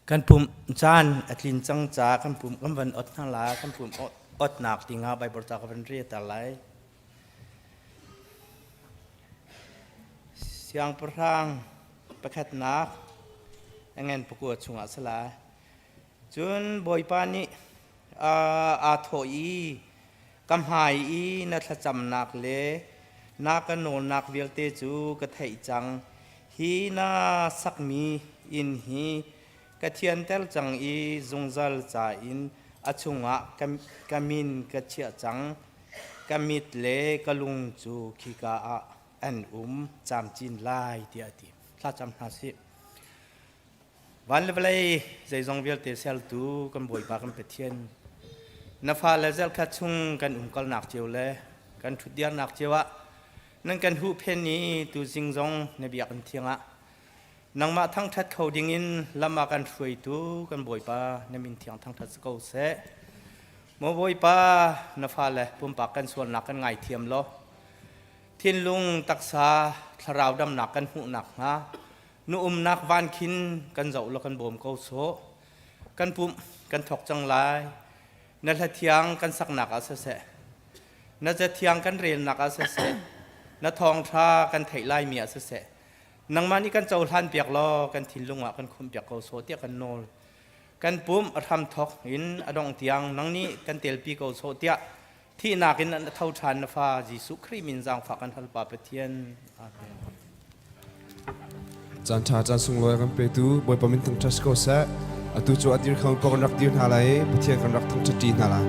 Kan pumh caan a tlin cang caah kan pum kan van ot hna lai. Kan pum otnak dingah Baibal ca ka van rel lai. Siangpahrang pakhatnak a ngan pakua chungah a si lai. Cun Bawipa nih aa thawh i, Ka hmai i na thlacamnak le na ka nawlnak vialte cu ka theih cang. Hi na sakmi inn hi ka thianter cang i zungzal ca in a chungah ka min ka chiah cang. Ka mit le ka lung cu khika ah an um camcin lai, tiah a ti. Thlacam hna sih. Van le vawlei zeizong vialte sertu kan Bawipa kan Pathian, na fale zelkhat chung kan umkalnak cio le kan ṭhutdirnak cio ah nan kan huhphen i tuzing zong na biakinn thiang ah nangmah thangṭhat kho dingin lam ah kan hruaitu kan Bawipa na min thiang thangṭhat si ko seh. Maw Bawipa, na fale pumpak kan sualnak kan ngaithiam law thinlung taksa thlarau damnak kan hmuh nakhnga Nu umnak van khin kan zoh law kan bawm ko sawh. Kan pumh kan thawk cang lai. Na hla thiang kan saknak ah siseh. Na cathiang kan relnak ah siseh. Na thawngṭha kan theih laimi ah siseh. Nangmah nih kan cohlan piak law kan thinlung ah kan khumh piak ko sawh tiah kan nawl. Kan pumh a hram thawk in a dongh tiang nang nih kan telpi ko sawh tiah Thihnak in an tho ṭhan na fa Jesuh Khrih min zaangfah kan hal Pa Pathian. Amen. Caan ṭha caan sunglawi kan petu Bawipa min thangṭhat si ko seh. Atu cu a dir kho ko kan rak dir hna lai i Pathian kan rak thangṭhat ṭi hna lai.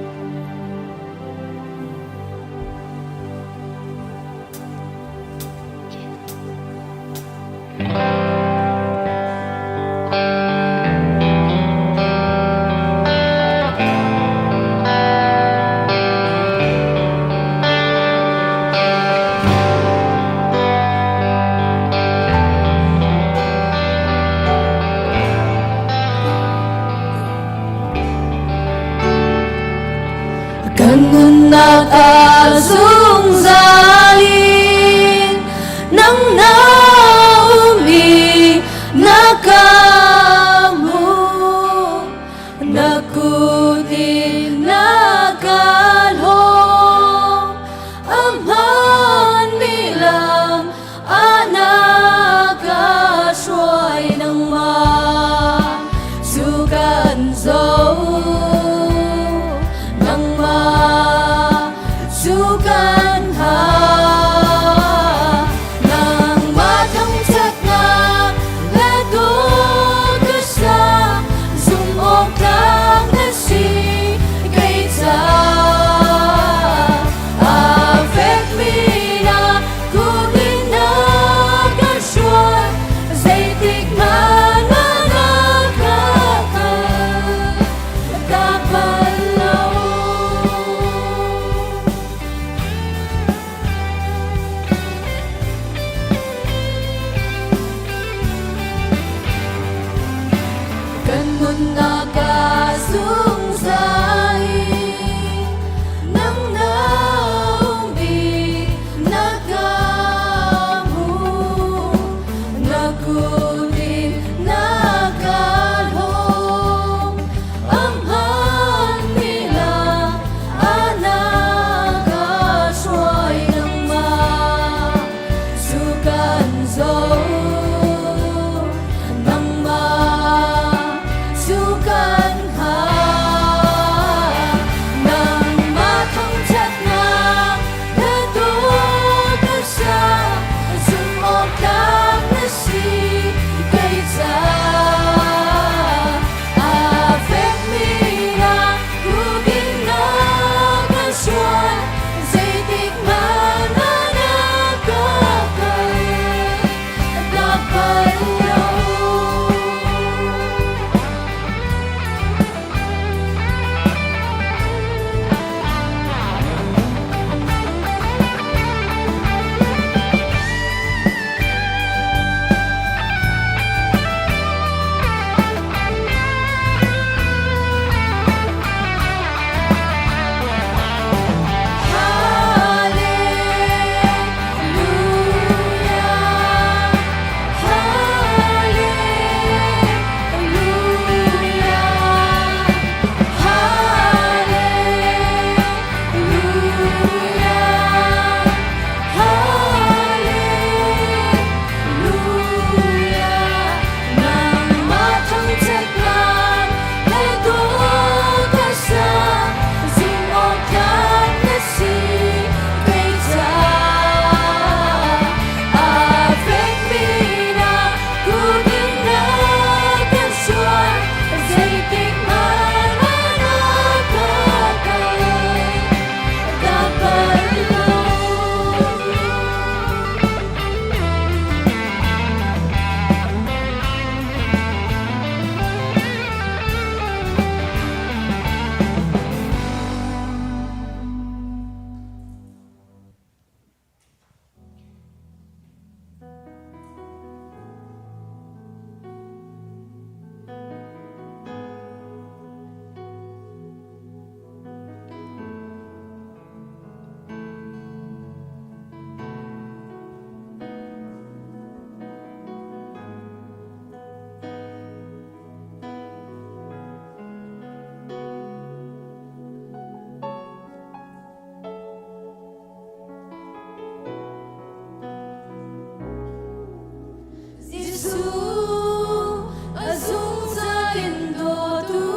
Jesuh a zungzal in dawtu,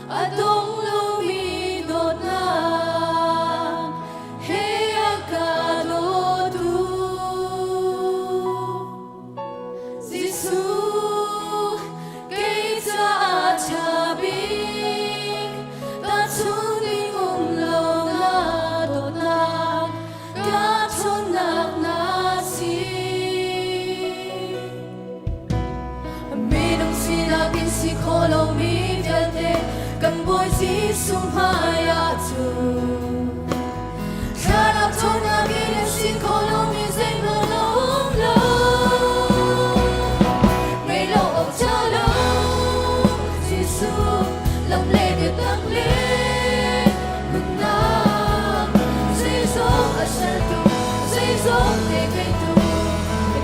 a dong lomi dawtnak he a ka dawtu. Jesuh, kei caah ṭha bik, tahchunh ding um lo na dawtnak, ka ṭhawnnak na si. Minung sinak in si khawh lomi vialte kan Bawi Jesuh hmai ah cun thlarau ṭhawnnak in si khawh lomi zeihmanh a um lo. Ngei lo awk ṭha lo, Jesuh lam le biatak le nunnak, zeizong a sertu, zeizong te keitu,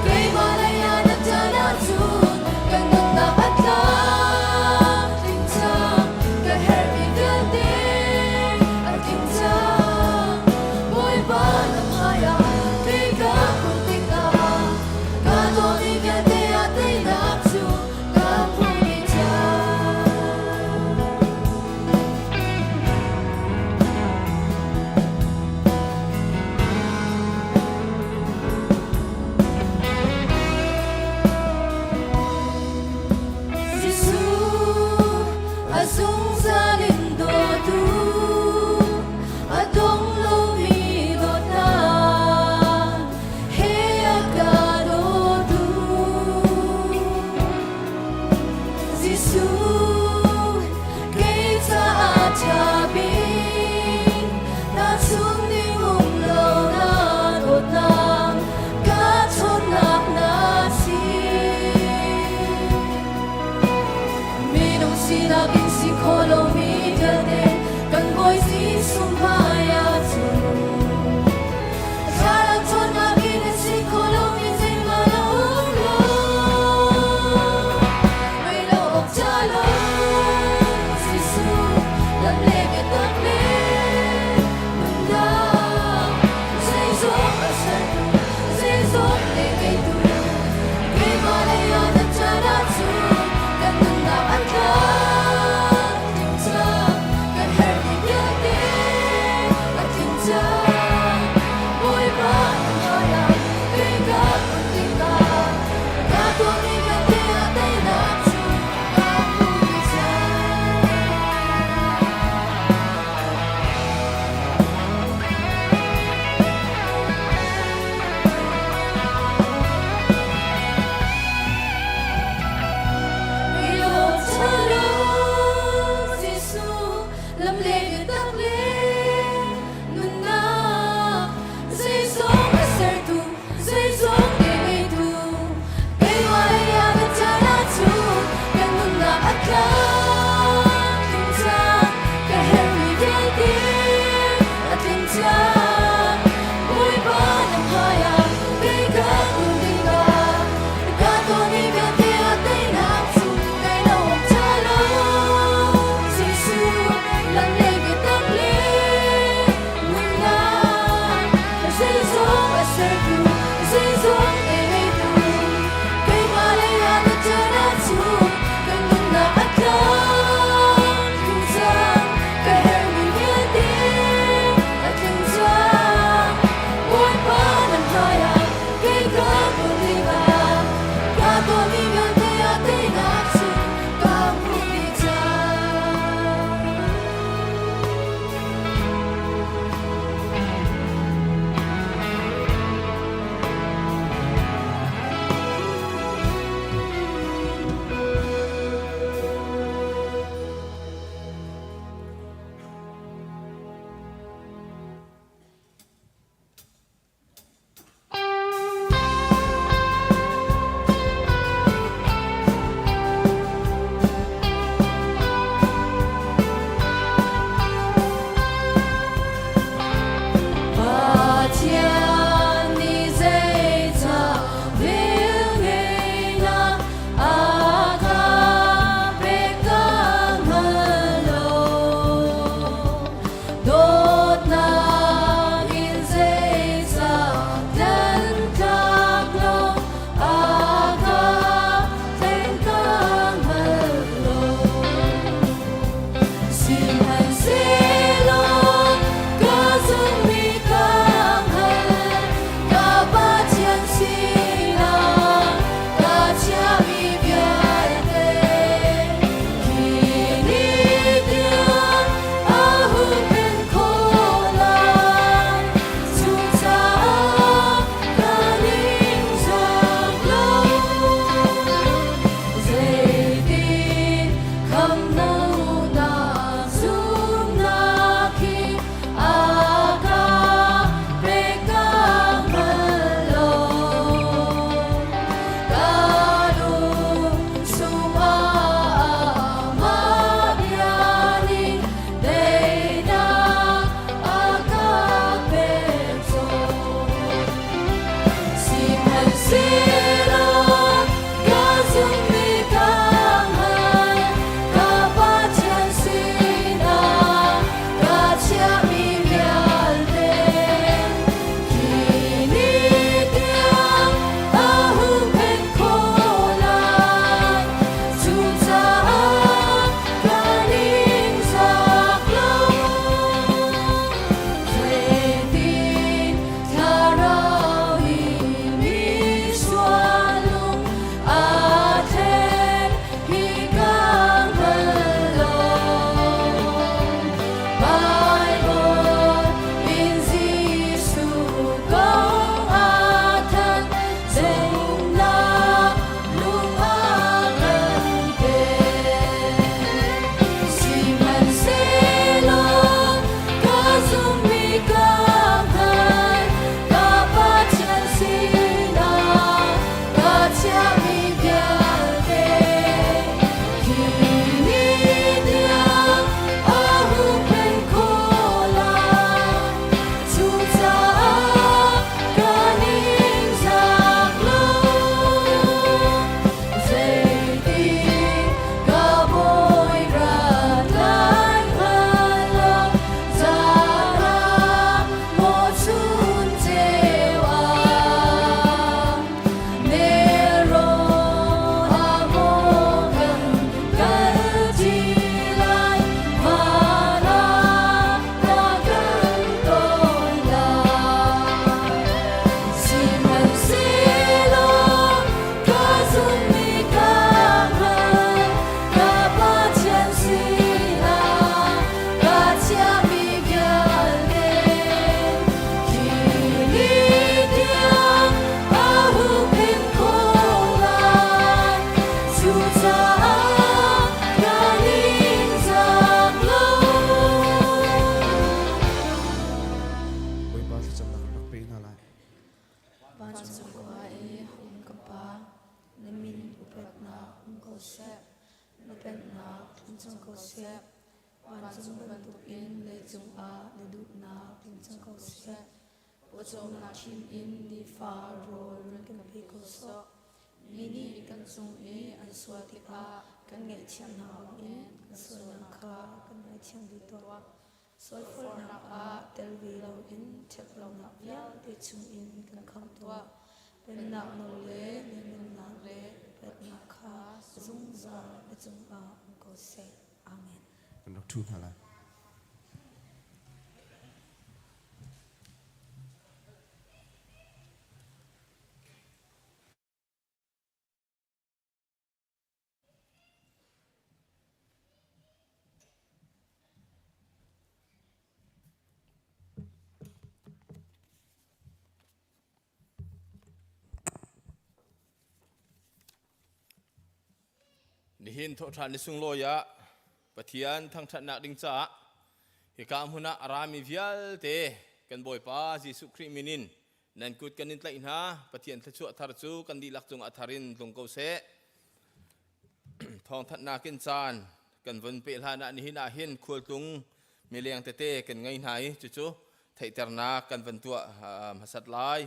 keimah lei ah na ṭan ahcun kan nunnak a tlam tling cang, ka herhmi vialte a tling cang. Bawipa na hmaiah kei ka kun tikah ka dawtmi vialte ah teinak cu ka hmuh dih cang. Jesuh a zungzal in dawtu, a dong lomi dawtnak he a ka dawtu. Jesuh, kei caah ṭha bik, tahchunh ding um lo na dawtnak, ka ṭhawnnak na si. Minung sinak in si khawh lomi vialte kan Bawi Jesuh hmai ah cun thlarau ṭhawnnak in si khawh lomi zeihmanh a um lo. Ngei lo awk ṭha lo, Jesuh lam le biatak le nunnak, zeizong a sertu, zeizong le keitu, keimah lei ah na ṭan ahcun kan nunnak a tlam ding cang, kan herhmi vialte. ko seh. Na pennak tlung cang ko seh. Vancung bantukin leicung ah na duhnak tling cang ko seh. Pawcawmnak hrim in nifa rawl run kan pe ko sawh. Mi nih kan cung i an sual tikah kan ngaihthiam hna bangin kan sualnak kha kan ngaithiam ve tuah. Sualforhnak ah tel ve loin ṭhatlonak vialte chungin kan khamh tuah. Pennak nawl le lianhngannak le upatnak kha zungzal na cungah um ko seh. Amen. Kan rak ṭhu hna lai. Nihin thawhṭhan ni sunglawi ah Pathian thangṭhatnak ding caah hika hmun ah a rami vialte kan Bawipa Jesuh Khrih min in nan kut kan in tlaih hna. Pathian thluachuah thar cu kan dihlak cungah thar in tlung ko seh. Thawngthanhnak in caan kan vun peh hlan ah nihin ah hin khualtlung mileng tete kan ngei hna i cucu theihternak kan van tuah hmasat lai.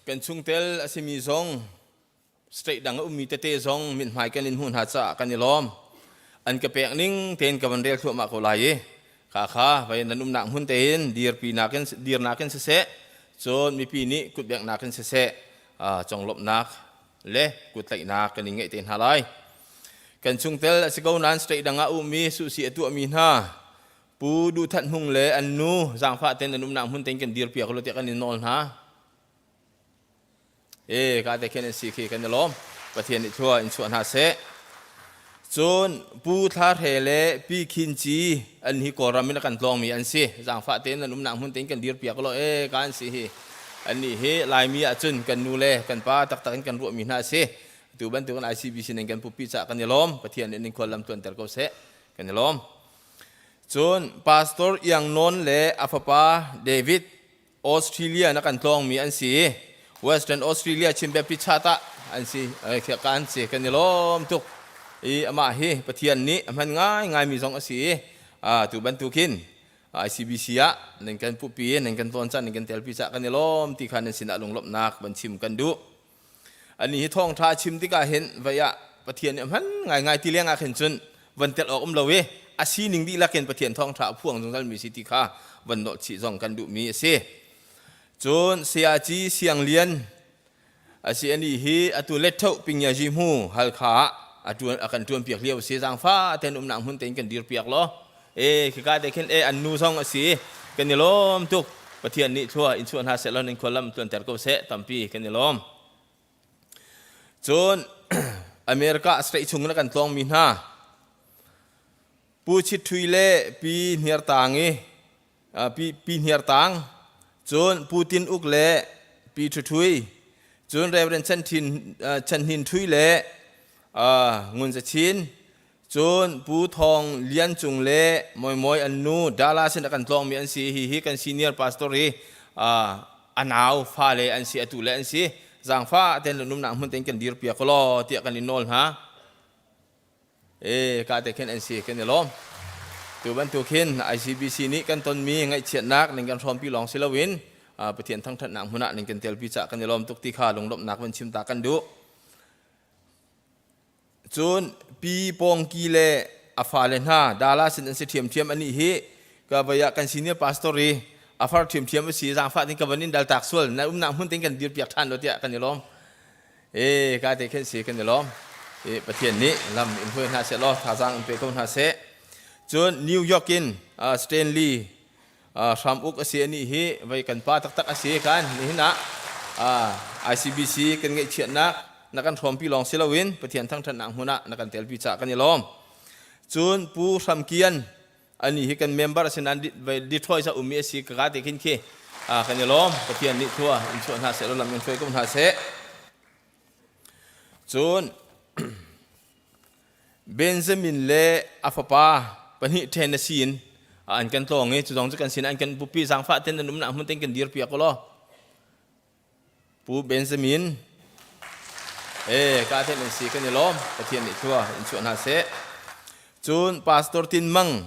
Kan chungtel a simi zong state dang a ummi tete zong mithmai kan in hmuh hna caah kan i lawm. An ka pek ning tein ka van rel thluahmah ko lai i kha kha vai nan umnak hmun tein dirpi nakin dirnak in siseh cun mipi nih kutbengnak in siseh conglawmhnak le kuttlaihnak kan in ngeih te hna lai. Kan chungtel a si ko nain state dang ah ummi suhsi a tuahmi hna Pu Duh That Hmung le an nu zaangfah ten an umnak hmun ten kan dirpiak lo tiah kan in nawl hna. E ka te khen an si khi kan i lawm. Pathian nih thlua in chuah hna seh. Cun Pu Thla Hre le Pi Khin Ci an hi Kawlram in a kan tlawngmi an si. Zaangfah tein an umnak hmun tein kan dirpiak lo e ka an si hi. An nih hi Laimi ahcun kan nu le kan pa taktak in kan ruahmi hna a si. Tu bantukin ICBC ning kan pupi caah kan i lawm. Pathian nih ning khual lam tuanter ko seh. Kan i lawm. Cun Pastor Iang Nawn le a fapa David Australia na kan tlawngmi an si. Western Australia Chin Baptist Church ah an si. Ka an si. Kan i lawm tuk. I amah hi Pathian nih a hman ngaingaimi zong a si i tu bantukin ICBC ah nan kan pupi nan kan tlawn caan nan kan telpi cah kan i lawm ti kha nan sinah lunglawmhnak van chim kan duh. Ani hi thawngṭha a chim tikah hin vei ah Pathian nih a hman ngaingai ti lengah khin cun van tel awk um lo i a sining dihlak in Pathian thawngṭha a phuang zungzalmi si ti kha van nawlh chih zong kan duhmi a si. Cun Sayaci Siang Lian a si ani hi atu Letho Pingyazi hmu Halkha ah a ṭuan a kan ṭuanpiak lio a si. Zaangfa ten umnak hmun tein kan dirpiak law e khika te khin e an nu zong a si kan i lawm tuk Pathian nih thlua in chuah hna seh law nan khual lam tluanter ko seh tampi kan i lawm cun America state chung na kan tlawng mi hna Pu Chit Thui le Pi Hniar Tang i Pi Pi Hniar Tang cun Pu Tin Uk le Pi Thu Thui cun Reverend Chan Thin Chan Hnin Thui le Ngun Za Chin Cun Pu Thawng Lian Cung le Mawi Mawi an nu Dallas in a kan tlawngmi an si. Hihi kan senior pastor hi a nau fale an si, atu le an si. Zaangfah ten lunumnak hmun tein kan dirpiak law tiah kan in nawl hna. E ka te khin an si kan i lawm. Tu bantuk hin ICBC nih kan tonmi ngaihchiatnak ning kan hrawmpi lawng si loin Pathian thangthatnak hmun ah ning kan telpi cah kan i lawm tuk ti kha lunglawmhnak van chim ta kan duh. Cun Pi Pawngki le a fale hna Dallas in an si ṭhiamṭhiam. Anih hi ka vai ah kan senior pastor i a far ṭhiamṭhiam a si. Zaangfah ding ka van in daltak sual. Na umnak hmun tein kan dirpiak ṭhan lo tiah kan i lawm. E ka te khin si kan i lawm. E Pathian nih lam in hruai hna seh law thazaang in pe ko hna seh. Cun New York in Stanley hram uk a si anih hi vei kan pa taktak a si kan nihin ah ICBC kan ngeihchiatnak na kan hrawmpi lawng si loin Pathian thangṭhatnak hmun ah na kan telpi caah kan i lawm. Cun Pu Hram Kian ani hi kan member a si nain Detroit sa ummi a si ka te khin khi kan i lawm. Pathian nih thlua in chuah hna seh lam in hruai ko hna seh. Cun Benjamin le a fapa pahnih ṭhen a si in an kan tlawng i cu zong cu kan sin an kan bupi zaangfah ten an umnak hmun ten kan dirpiak u law Pu Benjamin. E ka then an si kan i lawm. Pathian nih thlua in chuah hna seh. Cun Pastor Tin Mang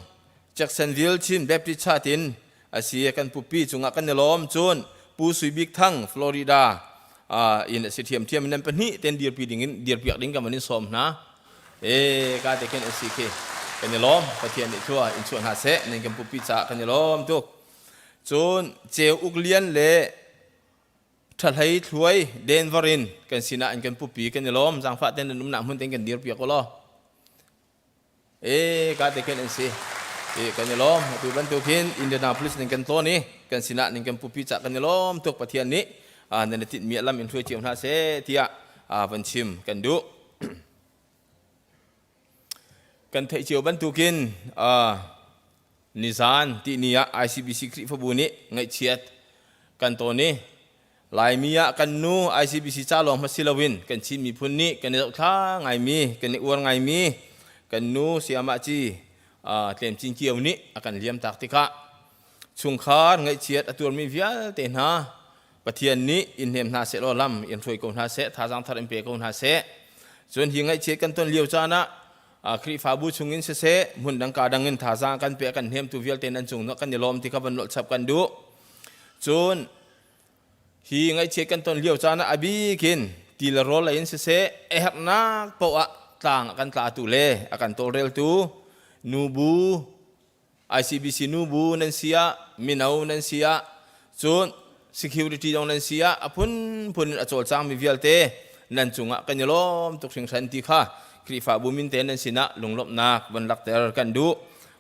Jacksonville Chin Baptist Church in a si kan pupi cungah kan i lawm. Cun Pu Sui Bik Thang Florida in a si thiamthiam in nan pahnih ten dirpi ding in dirpiak ding kan van in sawm hna. E ka te khin an si khi kan i lawm. Pathian nih thlua in chuah hna seh. Nan kan pupi caah kan i lawm tuk. Cun Ceu Uk Lian le Ṭhahlei Thluai Denver in kan sinah an kan pupi kan i lawm. Zaangfah ten nan umnak hmun ten kan dirpiak u law. E ka te khin an si. E kan i lawm. Atu bantuk hin Indianapolis ning kan tlawn i kan sinah ning kan pupi cah kan i lawm tuk Pathian nih nan i tinhmi a lam in hruai cio hna seh tiah van chim kan duh. Kan theih cio bantukin nizan tihni ah ICBC Khrihfabu nih ngaihchiat kan tawn i Laimi ah kan nu ICBC ca lawng hmasi loin kan Chin miphun nih kan i zohthla ngaimi, kan i uar ngaimi kan nu Sayamah Ci Tlem Cin Kio nih a kan liamtak tikah chungkhar ngaihchiat a tuarmi vialte hna Pathian nih in hnem hna seh law lam in hruai ko hna seh, thazaang thar in pe ko hna seh. Cun hi ngaihchiat kan ton lio caan ah Khrihfabu chungin siseh, hmun dang ka dang in thazaang kan pe kan hnemtu vialte nan cung kan i lawm ti kha van lawlh chap kan duh. Cun hi ngaihchiat kan ton lio caan ah a bik in ti le rawl lei in siseh, a herhnak paoh ah tlang a kan tlatu le a kan tawlreltu nubu ICBC nubu nan si ah mino nan si ah cun security zong nan si ah a phunphun in a cawlcangmi vialte nan cungah kan i lawm tuk hringhran ti kha Khrihfabu min te nan sinah lunglawmhnak van lakter kan duh.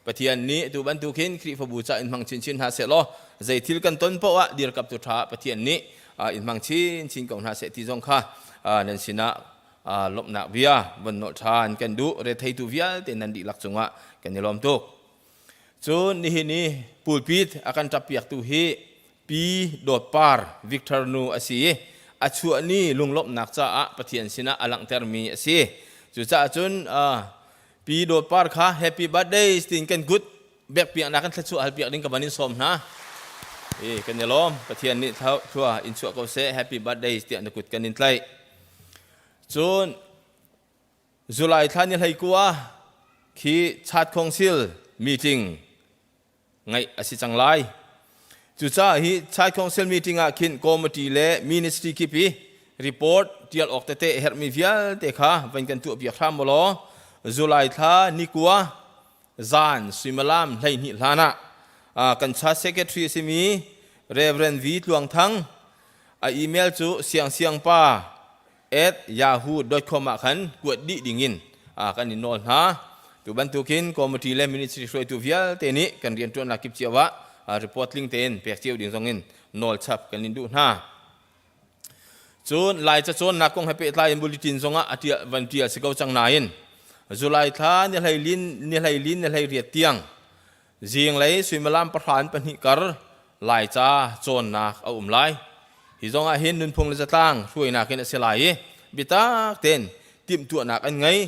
Pathian nih tu bantuk hin Khrihfabu ca in hmang chinchin hna seh law zei thil kan ton poah ah dirkaptu ṭha Pathian nih in hmang chinchin ko hna seh ti zong kha nan sinah lawmhnak bia von nolh ṭhan kan duh. Retheitu vialte nan dihlak cungah kan i lawm tuk. Cun nihin i pulpit a kan ṭappiaktu hi Pi Dawt Par Victor nu a si i a chuah ni lunglawmhnak caah Pathian sinah a langhtermi a si. Cucaah cun Pi Dawt Par kha happy birthday tiin kan kut bekpiaknak kan thluachuah halpiak ding ka van in sawm hna. E, kan i lawm. Pathian nih thlua in chuah ko seh. Happy birthday tiah na kut kan in tlaih. Cun July thla ni 19 khi Chat Council meeting ngaih a si cang lai. Cucaah hi Chat Council meeting ah khin committee le ministry kip i report tial awk tete herhmi vialte kha van kan tuah piak hram law July thla ni kua zan suimilam 12 hlan ah kan cha secretary a simi Reverend V Tluang Thang a email cu siangsiangpa at yahoo.com ah khan kuat dih dingin kan in nawl hna. Tu bantukin committee le ministry hruaitu vialte nih kan rianṭuannak kip cio ah report tling tein pek cio ding zongin nawl chap kan in duh hna. Cun Lai cacawnnak kong he pehtlai in bulletin zongah a ṭial van ṭial si ko cang nain July thla ni hleilin ni hleilin ni hleiriat tiang zinglei suimilam pahra in pahnih kar Laica cawnnak a um lai. Hi zongah hin nunphung le zatlang hruainak in a si lai i biatak tein timhtuahnak an ngei.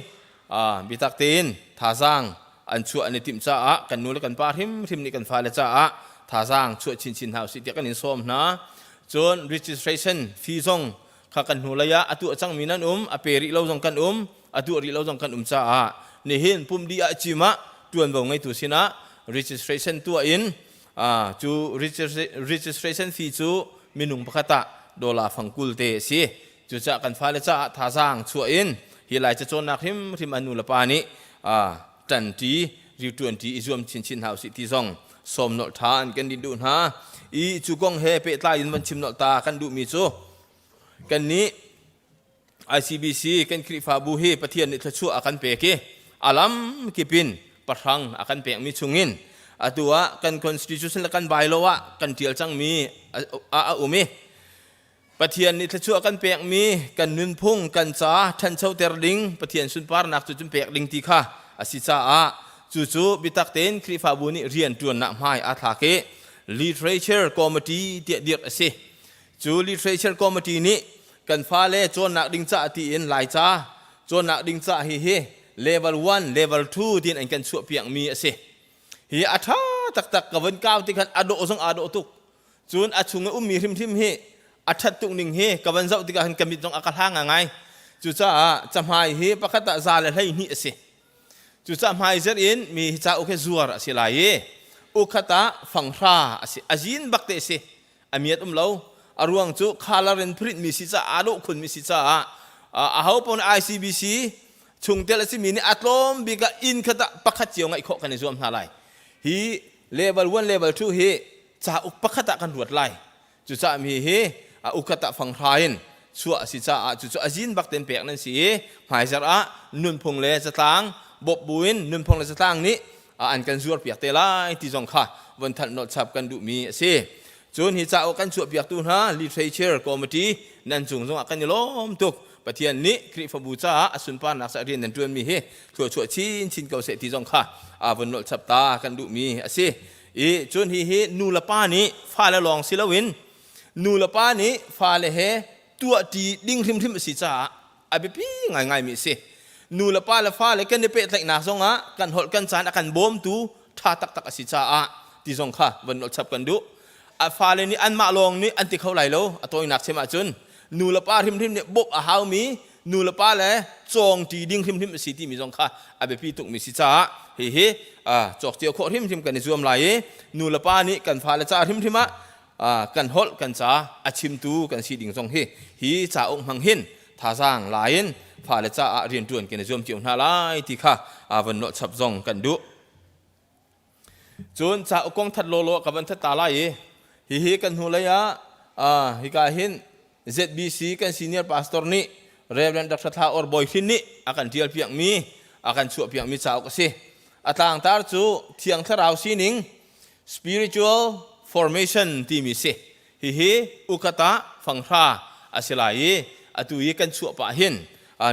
Biatak tein thazaang an chuah an i timh caah kan nu le kan pa hrimhrim nih kan fale caah thazaang chuah chinchin hna usih tiah kan in sawm hna. Cun registration fee zong kha kan hnu lei ah a tuah cangmi nan um, a pe rih lo zong kan um, a tuah rih lo zong kan um caah nihin pum dih ah cim ah tuanvo ngeitu sinah registration tuah in cu registration fee cu minung pakhat ah dollar fangkul te a si. Cucaah kan fale caah thazaang chuah in hi lai cacawnnak hrimhrim an nu le pa nih ṭanṭi riṭuanṭi i zuam chinchin hna usih ti zong sawm nolh ṭhan kan din duh hna. I cu kong he pehtlai in van chim nolh ta kan duhmi cu kannih ICBC kan Khrihfabu hi Pathian nih thluachuah a kan pek i a lam kip in pahrang a kan pekmi chungin atu ah kan constitution le kan bylaw ah kan ṭial cangmi a um i Pathian nih thluachuah kan pekmi kan nunphung kan ca ṭhanchoter ding Pathian sunparnak cu cun pek ding ti kha a si caah cucu biatak tein Khrihfabu nih rian ṭuannak hmai aa thlak i Literature Committee tiah dirh a si. Cu Literature Committee nih kan fale cawnnak ding caah tiin Laica cawnnak ding caah hihi level 1, level 2 tiin an kan chuahpiakmi a si. Hi a ṭha taktak ka von kau ti khan a dawh zong aa dawh tuk. Cun a chung i ummi hrimhrim hi a ṭhat tuk ning hi ka van zoh tikah hin ka mit zong a ka hlang ngai. Cucaah cahmai hi pakhat ah 112 a si. Cucaah hmaizerh in mi hi cauk hi zuar a si lai i ukhat ah fanghra a si. A zin bak te a si. A miat um lo. A ruang cu color in print mi si caah aa dawh khun mi si caah aho paoh nih ICBC chungtel a simi nih a tlawm bik ah inn khat ah pakhat cio ngeih khawh kan i zuam hna lai. Hi level 1 level 2 hi cauk pakhat ah kan ruat lai. Cucaah mi hi a ukat ah fanghra in chuah a si caah cucu a zin bak tein pek nan si i hmaizarh ah nunphung le zatlang bawp buin nunphung le zatlang nih an kan zuar piak te lai ti zong kha von thanh nolh chap kan duhmi a si. Cun hi cauk kan chuah piaktu hna literature committee nan cung zongah kan i lawm tuk. Pathian nih Khrihfabu caah a sunparnak sa rian nan ṭuanmi hi thluachuah chinchin ko seh ti zong kha von nolh chap ta kan duhmi a si. I cun hi hi nu le pa nih fale lawng si loin nu le pa nih fale he tuahṭi ding hrimhrim a si caah a biapi ngaingaimi a si. Nu le pa le fale kan i pehtlaihnak zongah kan holh kan caan a kan bawmtu ṭha taktak a si caah ti zong kha von nolh chap kan duh. A fale nih anmah lawng nih an ti kho lai lo a tawinak chim ahcun nu le pa hrimhrim nih bawmh a haumi nu le pa le cawngṭi ding hrimhrim a si timi zong kha a biapi tukmi si caah hihi cawk cio khawh hrimhrim kan i zuam lai i nu le pa nih kan fale ca hrimhrim ah kan holh kan ca a chimtu kan si ding zong hi hi cauk hmang hin thazaang lai in fale caah rianṭuan kan i zuam cio hna lai ti kha von nolh chap zong kan duh. Cun cauk kong that lawlaw ka van that ta lai i hihi kan hnulei ah hika hin ZBC kan senior pastor nih Reverend Dr. Thla Or Bawi Hrin nih a kan ṭial piakmi a kan chuah piakmi cauk a si. A tlangtar cu Thiang Thlarau sining Spiritual Formation timi si. Hihi ukata fanghra a si lai i atu i kan chuah pah hin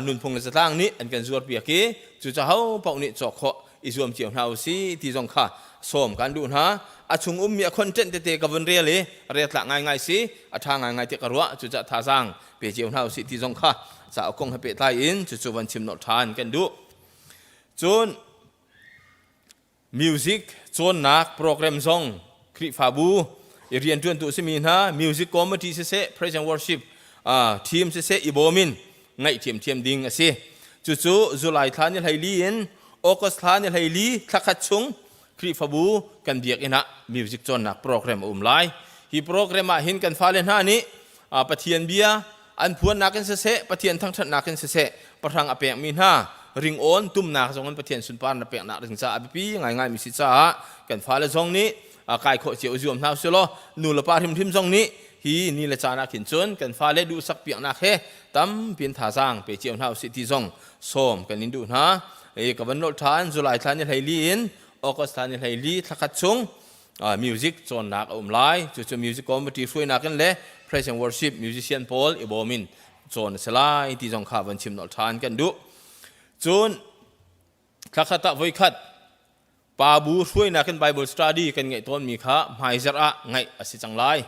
nunphung le zatlang nih an kan zuar piak i cucaah ho paoh nih cawk khawh i zuam cio hna usih ti zong kha sawm kan duh hna. A chung ummi a content tete ka vun rel i reltlak ngaingai si, a ṭha ngaingai ti ka ruah. Cucaah thazaang pe cio hna usih ti zong kha cauk kong he pehtlai in cucu van chim nolh ṭhan kan duh. Cun Music cawnnak program zong Khrihfabu i rianṭuantu a simi hna music committee siseh, praise and worship team siseh i bawm in ngaih ṭhiamṭhiam ding a si. Cucu July thla ni 14 in August thla ni 14 thla khat chung Khrihfabu kan biakinn ah music cawnnak program a um lai. Hi program ah hin kan fale hna nih Pathian bia an phuannak in siseh Pathian thangṭhatnak in siseh pahrang a pekmi hna ringawn tumnak zong in Pathian sunparnak peknak ding caah a biapi ngaingai mi si caah kan fale zong nih kai khawh cio zuam hna usih law nu le pa hrimhrim zong nih hi ni le caan ah khin cun kan fale duhsak piaknak he tampi in thazaang pe cio hna usih ti zong sawm kan in duh hna. Ka van nolh ṭhan July thla ni 14 in August thla ni 14 thlakhat chung music cawnnak a um lai. Cucu music committee hruainak in le praise and worship musician pawl i bawm in cawn a si lai ti zong kha van chim nolh ṭhan kan duh. Cun thlakhat ah voikhat pa bu hruainak in Bible study kan ngeih tawnmi kha hmaizarh ah ngaih a si cang lai.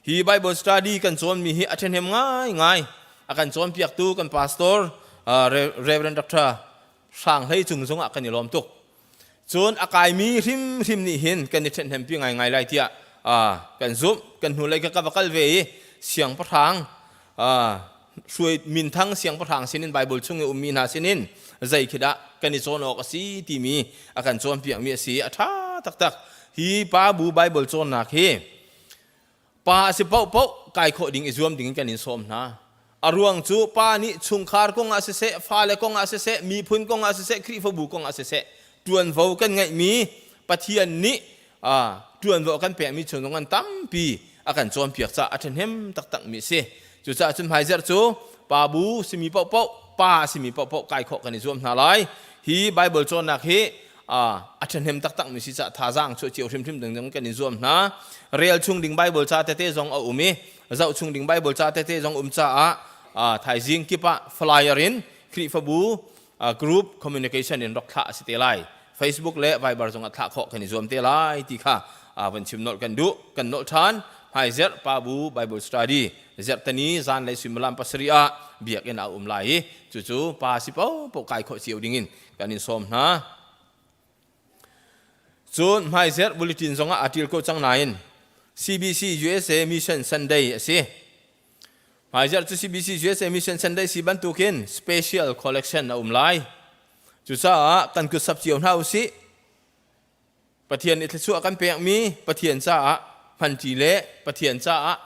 Hi Bible study kan cawnmi hi a ṭhahnem ngaingai. A kan cawnpiaktu kan pastor Reverend Dr. Hrang Hlei Cung zongah kan i lawm tuk. Cun a kaimi hrimhrim nih hin kan i ṭhenhnempi ngaingai lai tiah kan zumh. Kan hnulei ka va kal ve i siangpahrang hruai minthang siangpahrang sinin Bible chung i ummi hna sinin zei khi dah kan i cawn awk a si timi a kan cawnpiakmi a si. A ṭha taktak. Hi pa bu Bible cawnnak hi Pa a si paohpaoh kai khawh ding i zuam ding in kan in sawm hna. A ruang cu pa nih chungkhar kong ah siseh, fale kong ah siseh, miphun kong ah siseh, Khrihfabu kong ah siseh, ṭuanvo kan ngeihmi Pathian nih ṭuanvo a kan pekmi chung zong an tampi a kan cawnpiak caah a ṭhahnem taktakmi a si. Cucaah cun hmaizarh cu pa bu simi paohpaoh, pa a simi paohpaoh kai khawh kan i zuam hna lai. Hi Baibal cawnnak hi a ṭhahnem taktakmi si caah thazaang chuah cio hrimhrim ding zong kan i zuam hna. Rel chung ding Bible ca tete zong a um i zoh chung ding Bible ca tete zong um caah thaizing kip ah flyer in Khrihfabu group communication in rak thlah a si te lai. Facebook le Viber zong ah thlah khawh kan i zuam te lai ti kha van chim nolh kan duh. Kan nolh ṭhan. Hmaizerh Pabu Bible Study zerhtani zanlei suimilam 7 ah biakinn ah um lai i cucu pa si paohpaoh kai khawh cio ding in kan in sawm hna. Cun hmaizerh bulletin zongah aa ṭial ko cang nain CBC USA Mission Sunday a si. Hmaizarh cu CBC USA Mission Sunday si bantukin special collection a um lai. Cucaah kan kut sap cio hna usih. Pathian nih thluachuah kan pekmi Pathian caah hmanṭi le Pathian caah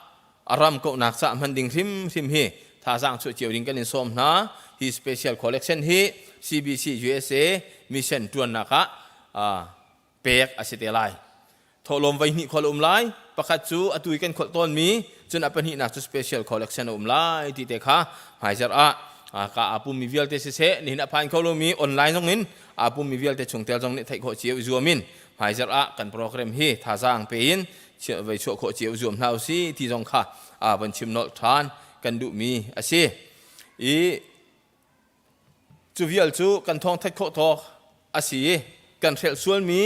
a ram kauhnak caah hman ding hrimhrim hi thazaang chuah cio ding kan in sawm hna. Hi special collection hi CBC USA mission ṭuannak ah pek a si te lai. Thawhlawm voi hnih khol a um lai. Pakhat cu atu i kan kholh tawnmi, cun a pahnihnak cu special collection a um lai ti te kha hmaizarh ah ka aa pummi vialte siseh, nihin a phan kho lomi online zong in aa pummi vialte chungtel zong nih theih khawh cio i zuam in hmaizarh ah kan program hi thazaang pe in voi chuah khawh cio zuam hna usih ti zong kha van chim nolh ṭhan kan duhmi a si. I Cu vial cu kan thawng theih khawh tawk a si i kan hrelh sualmi,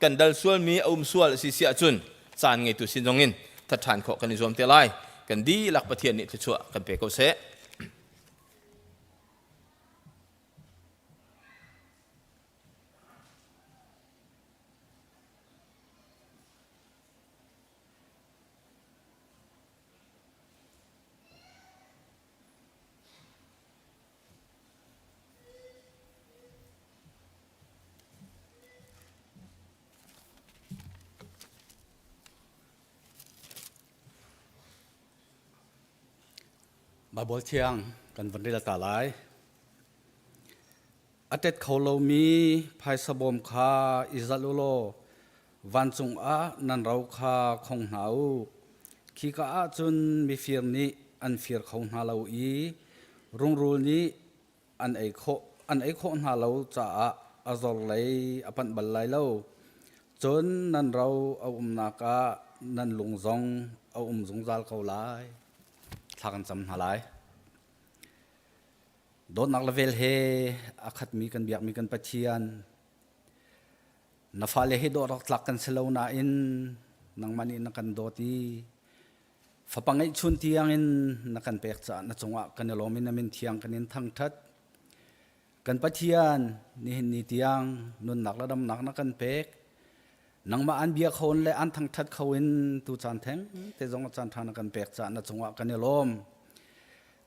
kan dal sualmi a um sual a si si ahcun caan ngeitu sin zongin that ṭhan khawh kan i zuam te lai. Kan dihlak Pathian nih thluachuah kan pe ko seh. Baibal thiang kan van rel ta lai. A tet kho lomi phaisa bawm kha i zalh u law vancung ah nan ro kha khong hna u. Khika ah cun mifir nih an fir kho hna lo i rungrul nih an ei khawh an ei khawh hna lo caah a zor lei a panh bal lai lo. Cun nan ro a umnak ah nan lung zong a um zungzal ko lai. Thla kan cam hna lai. Dawtnak le vel he a khatmi kan biakmi kan Pathian, na fale hi dawt awk tlak kan si lo nain nangmah nih na kan dawt i fapa ngeihchun tiangin na kan pek caah na cungah kan i lawm i na min thiang kan in thangṭhat. Kan Pathian, nihin ni tiang nunnak le damnak na kan pek. Nangmah an bia kho in le an thangṭhat kho in tu caan theng te zong caan ṭha na kan pek caah na cungah kan i lawm.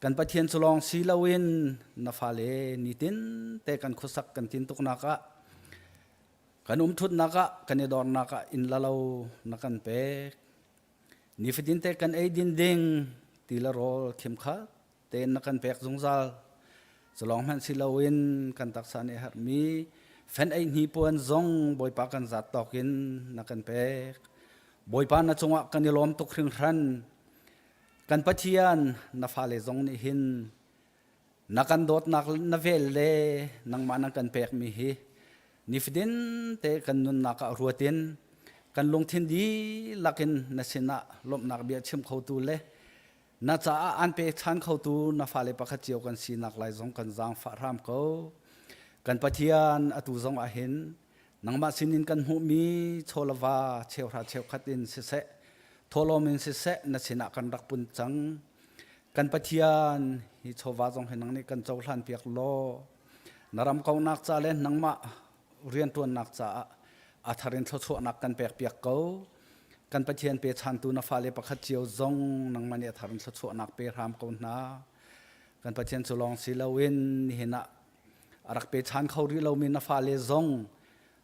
Kan Pathian cu lawng si loin na fale nitin te kan khuasak kan tin tuknak ah kan umṭhutnak ah kan i dornak ah inn la lo na kan pek. Nifatin te kan eidin ding ti le rawl khim kha tein na kan pek zungzal. Culawng hmanh si loin kan taksa nih herhmi fen ei hnipuan zong Bawipa kan zat tawk in na kan pek. Bawipa na cungah kan i lawm tuk hringhran. Kan Pathian na fale zong nih hin na kan dawtnak na vel le nangmah na kan pekmi hi nifatin te kan nunnak ah ruat in kan lungthin dihlak in na sinah lawmhnak bia chim khotu le Na caah an pekchan khotu na fale pakhat cio kan sinak lai zong kan zaangfah hram ko. Kan Pathian atu zong ah hin nangmah sinin kan hmuhmi chawlava cheuhra cheukhat in siseh, thawhlawm in siseh na sinah kan rak pun cang. Kan Pathian hi chawva zong hi nang nih kan cohlan piak law na ram kaunak ca le nangmah rianṭuannak caah a thar in thluachuahnak kan pek piak ko. Kan Pathian pechantu na fale pakhat cio zong nangmah nih a thar in thluachuahnak pe hram ko hna. Kan Pathian cu lawng si loin nihin ah a rak pechan kho rih lomi na fale zong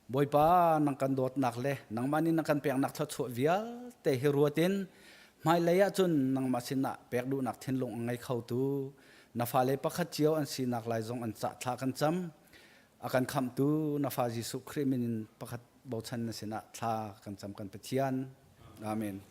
Bawipa nang kan dawtnak le nangmah nih na kan peknak thluachuah vialte hi ruat in hmailei ahcun nangmah sinah pek duhnak thinlung a ngei khotu na fale pakhat cio an sinak lai zong an cah thla kan cam. A kan khamhtu na fa Jesuh Khrih min in pakhat bochan na sinah thla kan cam kan Pathian. Amen.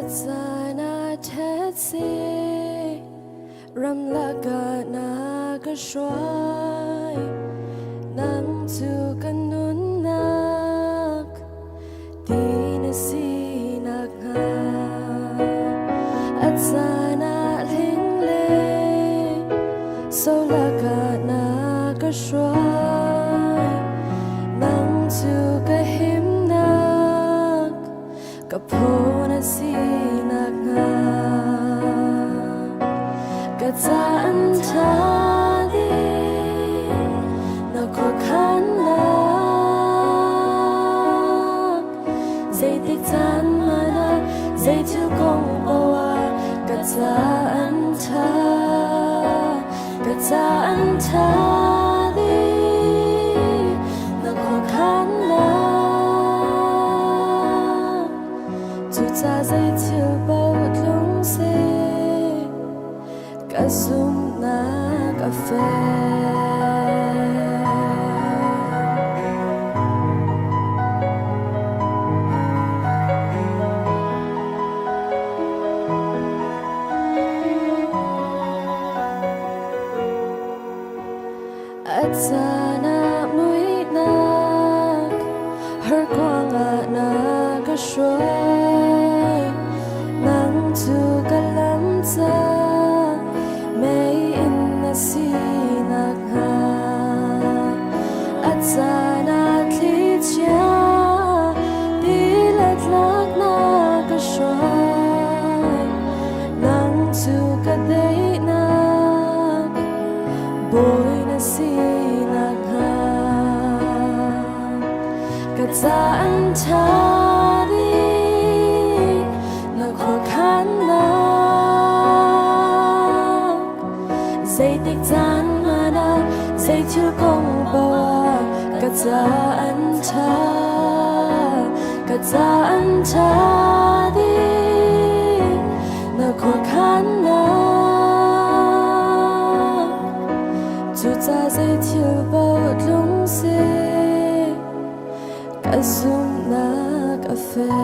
Atsana thetse ramlak ah na ka hruai nang cu ka nunnak ti na sinak hnga a caan ah hling le solak ah na ka hruai nang cu ka himnak ka phaw na sinak hnga ka caan ṭha ding na khuakhannak zeitik caan hmanh ah zeithil kong paoh ah ka caan ṭha ka caan ṭha ding na khuakhannak cucaah zeithil paoh tlung seh ka zumhnak a fek. A caan ah muihnak harkuang ah na ka hruai nang cu ka lam ca mei in na sinak hnga a caan ah thlichia tilet lak na ka hruai nang cu ka daihnak bawi na sinak hnga ka caan ṭha ding na khuakhannak zeitik caan hmanh ah zeithil kong paoh ah ka caan ṭha ka caan ṭha ding na khuakhannak cucaah zeithil paoh tlung seh ka zumhnak a fek.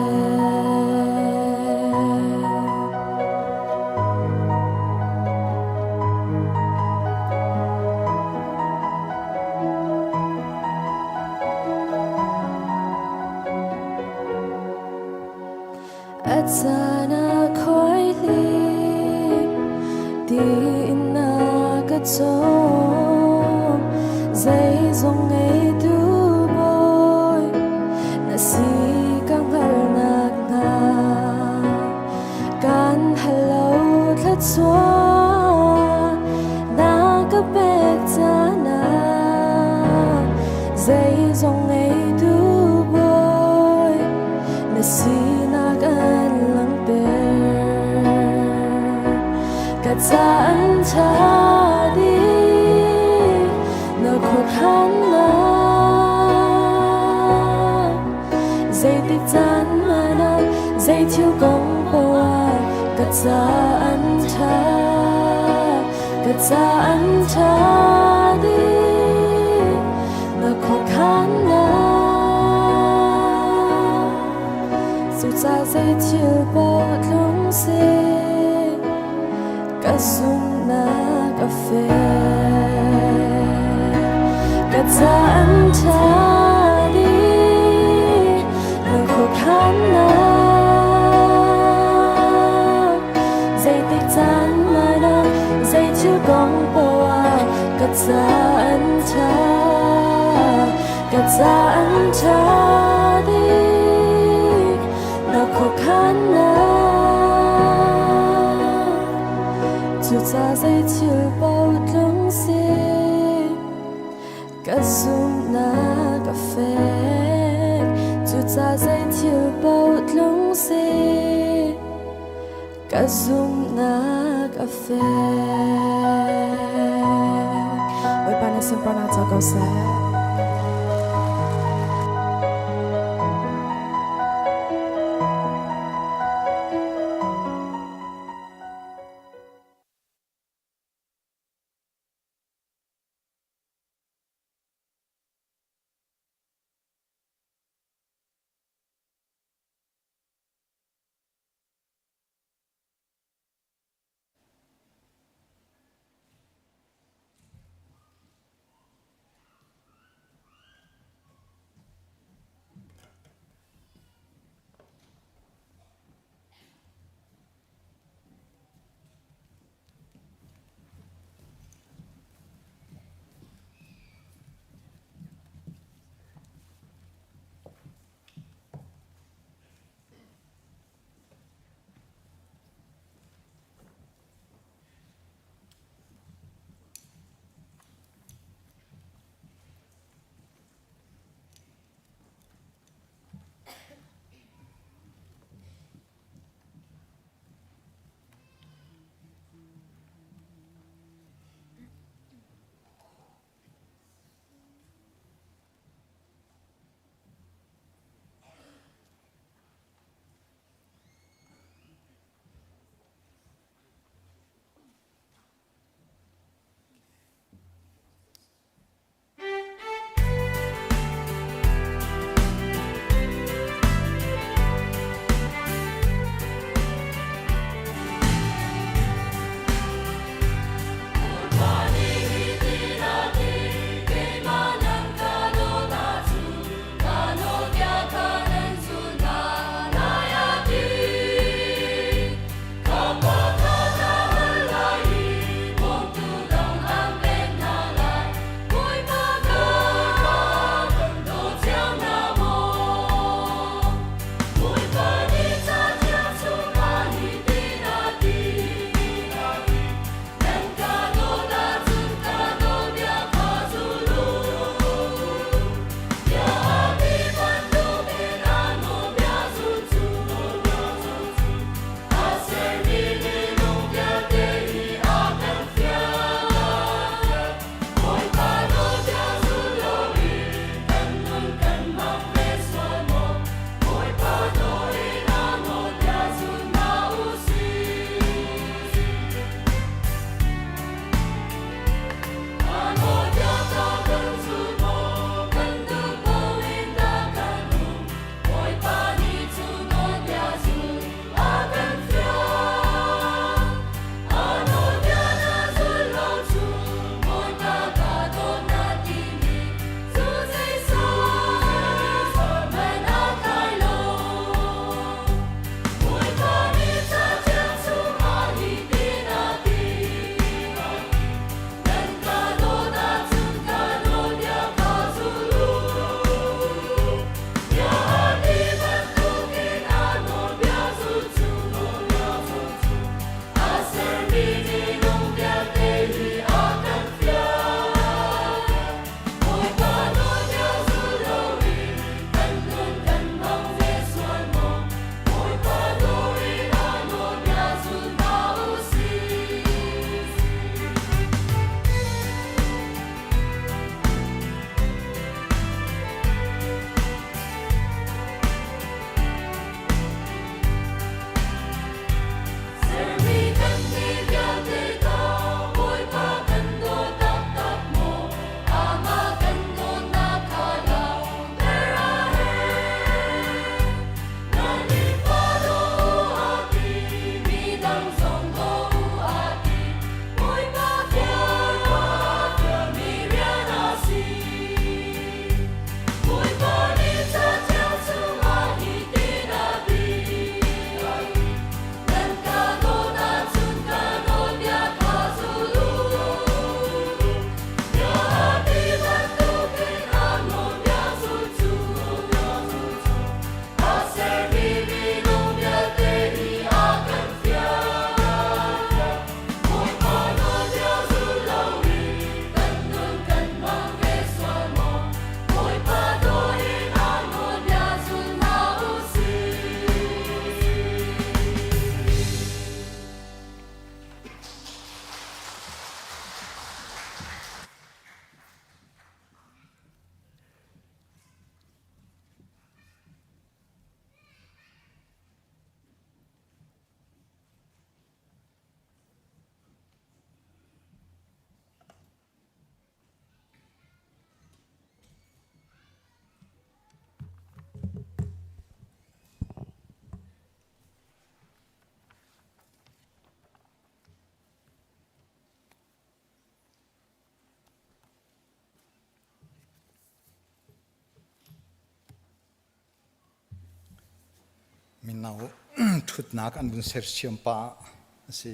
A caan ah khuaihli tiin na ka cawm zeizong ngeitu bawi na si ka hngalhnak hnga kan hal lo thluachuah na ka pek caan ah zeizong ngeitu bawi na sinak an langhter ka caan ṭha dih na khuakhannak zeitik caan hmanh ah zeithil kong paoh ah ka caan ṭha ka caan ṭha dih na khuakhannak cucaah zeithil paoh tlung seh ka zumhnak a fek ka caan ṭha dih na khuakhannak zeitik caan hmanh ah zeithil kong paoh ah ka caan ṭha ka caan ṭha dih na khuakhannak cucaah zeithil paoh tlung seh ka zumhnak a fek cucaah zeithil paoh tlung seh ka zumhnak a fek. Bawipa na sunparnak co ko seh. Mino ṭhutnak an vun sersiam pah a si.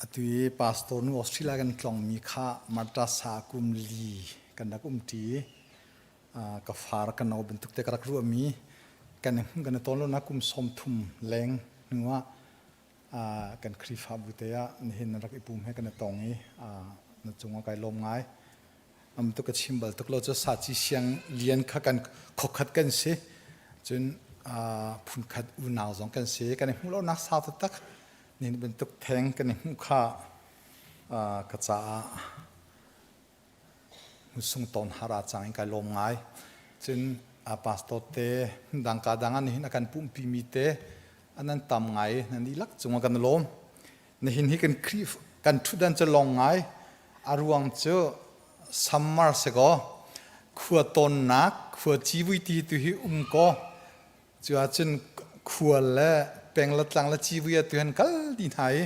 Atu i pastor nu Australia kan tlongmi kha Martasa kum li kan rak umṭi. Ka far ka no bantuk te ka rak ruahmi kan kan i tawn lo nak kum 30 leng hnu ah kan Khrihfabu te ah nihin nan rak i pum he kan i tong i na cungah kai lawm ngai. Am tu ka chim bal tuk lo cu saci siang lian kha kan khokhat kan si. Cun phunkhat unau zong kan si. Kan i hmuh lo nak sau taktak. Nihin bantuk theng kan i hmuh kha ka caah sung tawn hara cang in kai lawm ngai. Cun pastor te dang ka dang ah nihin a kan pumpi mi te an tam ngai nan dihlak cungah kan lawm. Nihin hi kan Khrih kan ṭhutdan cu lawng ngai. A ruang cu summer si kaw khua tawnnak khua civui ti tu hi um kaw cu ahcun khua le peng le tlang le civui ah tu han kal dih hna i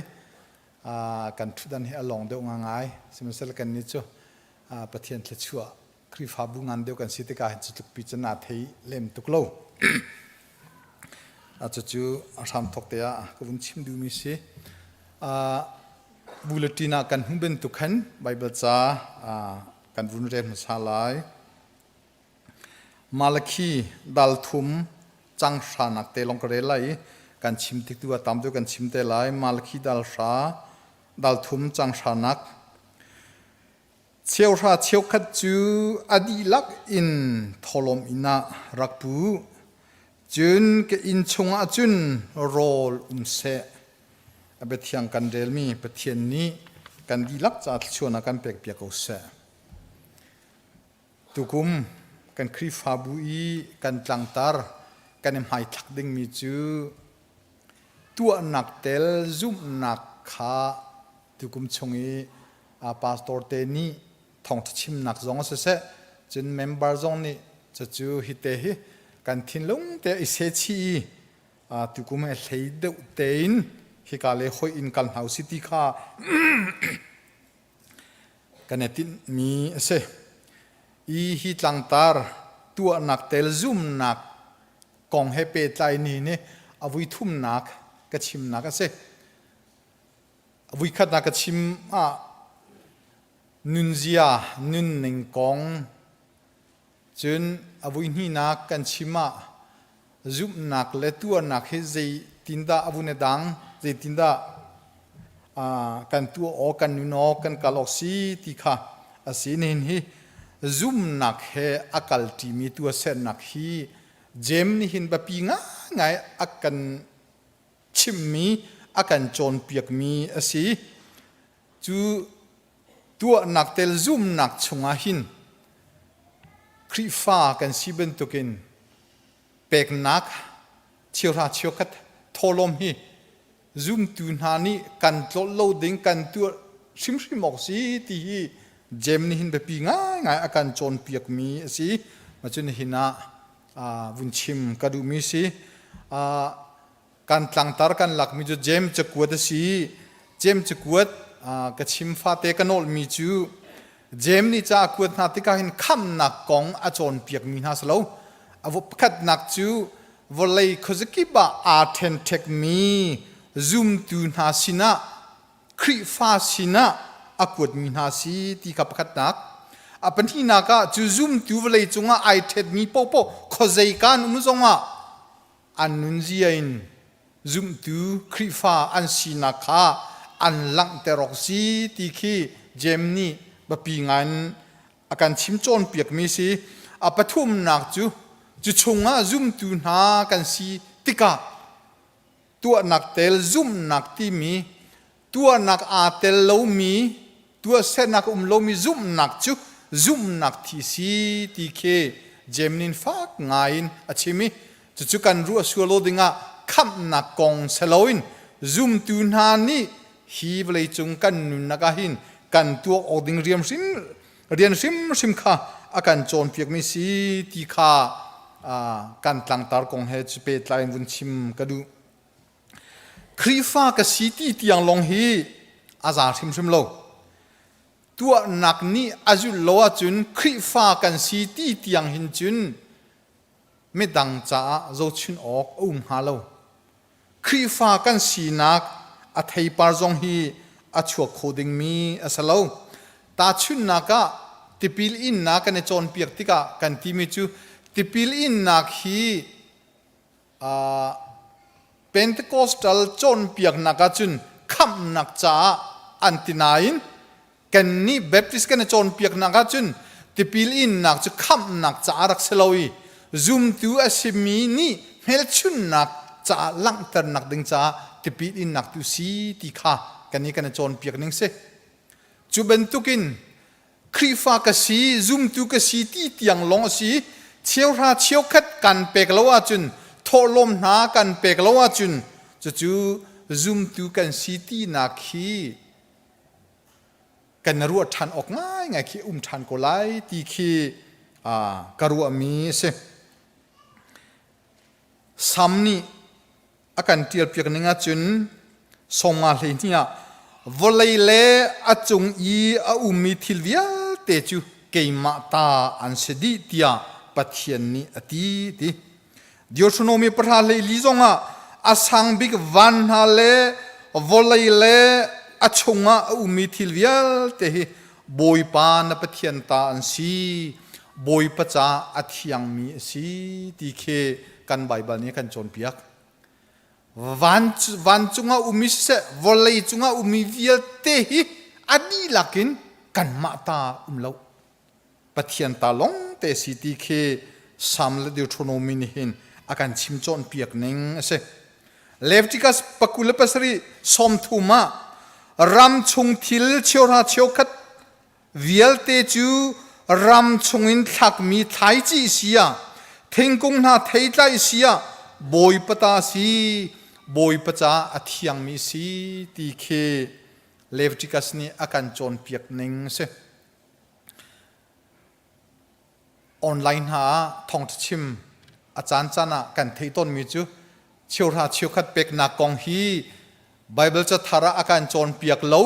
kan ṭhutdan hi a lawng deuh ngai. Sihmanhsehlaw kan nih cu Pathian thluachuah Khrihfabu ngan deuh kan si tikah hin cu tluk pi cun naa thei lem tuk lo. Cucu a hramthawk te ah ka vun chim duhmi si. Bulletin ah kan hmuh bantuk khan Bible ca kan vun rel hmasa lai. Malakhi dal thum cang hranak te lawng ka rel lai i kan chim tik tu ah tam deuh kan chim te lai. Malakhi dal hra dal thum cang hranak Cheuhra cheukhat cu a dihlak in tholawm inn ah rak pu. Cun ka inn chungah cun rawl um seh. A biathiang kan relmi Pathian nih kan dihlak ca thluachuahnak kan pekpiak ko seh. Tukum kan Khrihfabu i kan tlangtar kan i hmaithlak dingmi cu tuahnak tel zumhnak kha tukum chung i pastor te nih thawngṭha chimnak zong siseh cun member zong nih cucu hi te hi kan thinlung te i sechih i tukum he hlei deuh tein hika le hoi in kal hna usih ti kha kan i tinhmi a si. I hi tlangtar tuahnak tel zumnak kong he pehtlai ni nih a vui thumnak ka chimnak a si. Vuikhatnak ka chim ah nunzia nunning kong cun a vuihnihnak kan chim ah zumhnak le tuarnak hi zeitindah a vun i dang zeitindah kan tuah awk kan nun awk kan kal awk si ti kha a si nihin hi zumhnak he a kalṭimi tuahsernak hi Jeim nih hin biapi ngaingai a kan chimhmi a kan cawnpiakmi a si. Cu tuahnak tel zumnak chungah hin Khrihfa kan si bantukin peknak cheuhra cheukhat thawhlawm hi zumtu hna nih kan tlolh lo ding kan tuah hrimhrim awk si ti hi Jeim nih hin biapi ngaingai a kan cawnpiakmi a si. Macun nihin ah vun chim ka duhmi si. Kan tlangtar kan lakmi cu Jeim cakuat a si. Jeim cakuat ka chim fate ka nawlmi cu Jeim nih ca a kuat hna tikah hin khamhnak kong a cawnpiakmi hna si lo. A pakhatnak cu vawlei khuazakip ah aa ṭhenṭhekmi zumtu hna sinah Khrihfa sinah a kuatmi hna si ti kha pakhatnak. A pahnihnak ah cu zumtu vawlei cungah ai ṭhetmi paohpaoh khuazei kan um zongah an nunzia in zumtu Khrihfa an sinak kha an langhter awk si ti khi Jeim nih biapi ngai in a kan chim cawnpiakmi si. A pathumnak cu cu chungah zumtu hna kan si tikah tuahnak tel zumhnak timi tuahnak aa tel lomi tuahsernak um lomi zumhnak cu zumhnak thi si ti khi Jeim nih fak ngai in a chim i cucu kan ruah sual lo dingah khamhnak kong seloin zumtu hna nih hi vawleicung kan nunnak ah hin kan tuah awk ding rian hrim rian hrimhrim kha a kan cawnpiakmi si ti kha kan tlangtar kong he cu pehtlai in vun chim ka duh. Khrihfa ka si ti tiang lawng hi a za hrimhrim lo. Tuahnak nih a zulh lo ahcun Khrihfa kan si ti tiang hin cun. midang caah zohchun awk a um hnga lo. Khrihfa kan sinak a theipar zong hi a chuak kho dingmi a si lo. Tahchunhnak ah tipil innak kan i cawnpiak tikah kan timi cu tipil innak hi uh, Pentecostal cawnpiaknak ahcun khamhnak caah an ti nain kannih Baptist kan i cawnpiaknak ahcun tipil innak cu khamhnak caah rak si lo i zumtu a simi nih hmelchunnak caah langhternak ding caah tipil innak tu si ti kha kannih kan i cawnpiak ning si. Cu bantukin Khrihfa ka si, zumtu ka si ti tiang lawng a si. Cheuhra cheukhat kan pek lo ahcun, thawhlawm hna kan pek lo ahcun, cucu zumtu kan si tinak hi kan ruah ṭhan awk ngaingai khi um ṭhan ko lai ti khi ka ruahmi a si. Sam nih a kan ṭialpiak ning ahcun sawmnga 12 ah vawlei le a cung i a ummi thil vialte cu keimah ta an si dih tiah Pathian nih a ti ti. Deuteronomy 14 zongah a sang bik van hna le vawlei le a chungah a ummi thil vialte hi Bawipa na Pathian ta an si Bawipa ca a thiangmi a si ti khi kan Baibal nih a kan cawnpiak. Van, vancung ah ummi siseh, vawlei cungah ummi vialte hi a dihlak in kanmah ta um lo. Pathian ta lawng te si ti khi Psalm le Deuteronomy nih hin a kan chim cawnpiak ning a si. Leviticus 27 sawmthum ah ram chung thil cheuhra cheukhat vialte cu ram chungin thlakmi thlaici si ah thingkung hna theitlai si ah Bawipa ta si Bawipa ca a thiangmi si ti khi Leviticus nih a kan cawnpiak ning a si. Online hna ah thawngṭha chim a caancaan ah kan theih tawnmi cu cheuhra cheukhat peknak kong hi Baibal cathar ah a kan cawnpiak lo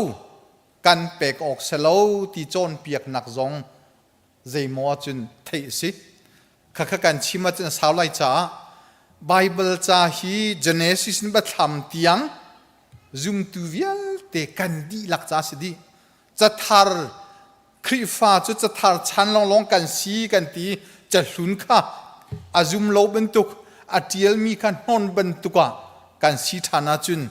kan pek awk si lo ti cawnpiaknak zong zeimaw ahcun theih a si. Khakha kan chim ahcun a sau lai caah Baibal ca hi Genesis in Biathlam tiang zumtu vialte kan dihlak ca si dih. Cathar Khrihfa cu cathar chan lawnglawng kan si kan ti cahlun kha a zum lo bantuk a ṭialmi kha hnon bantuk ah kan si ṭhan ahcun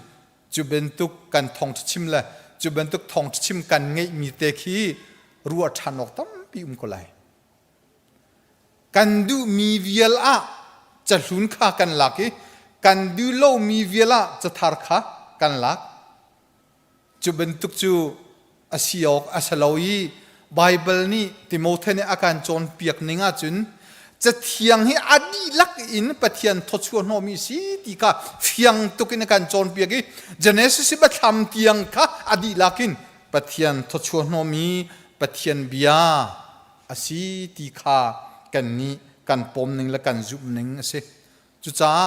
cu bantuk kan thawngṭha chim le cu bantuk thawngṭha chim kan ngeihmi te khi ruah ṭhan awk tampi um ko lai. Kan duhmi vial ah cahlun kha kan lak i kan duh lomi vial ah cathar kha kan lak. Cu bantuk cu a si awk a si lo i Baibal nih Timote nih a kan cawnpiak ning ahcun Cathiang hi a dihlak in Pathian thawchuah hnawhmi si ti kha fiang tuk in a kan cawnpiak i Genesis i Biathlam tiang kha a dihlak in Pathian thawchuah hnawhmi Pathian bia a si ti kha kannih kan pawm ning le kan zumh ning a si. Cucaah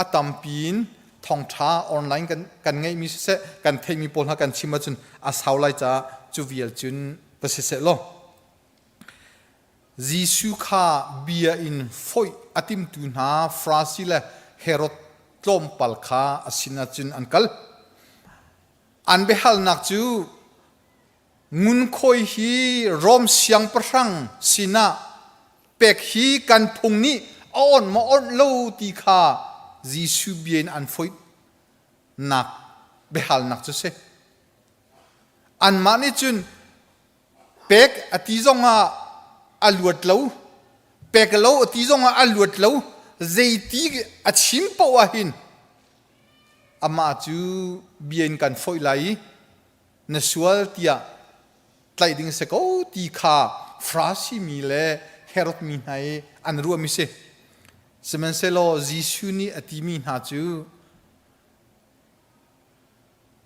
a tampi in thawngṭha online kan, kan ngeihmi siseh, kan theihmi pawl hna kan chim ahcun a sau lai caah cu vial cun va siseh law Jesuh kha bia in foih a timtu hna Farasi le Herod tlawmpal kha a sinah cun an kal. An biahalnak cu ngunkhuai hi Rom siangpahrang sinah pek hi kan phung nih a awnh maw awnh lo ti kha Jesuh bia in an foihnak biahalnak cu si. Anmah nih cun Pek a ti zongah a luat lo, pek lo a ti zongah a luat lo, zeiti a chim paoh ah hin amah cu bia in kan foih lai i na sual tiah tlaih ding si ko ti kha Farasi mi le Herod mi hna i an ruahmi si. Sihmanhsehlaw Jesuh nih a timi hna cu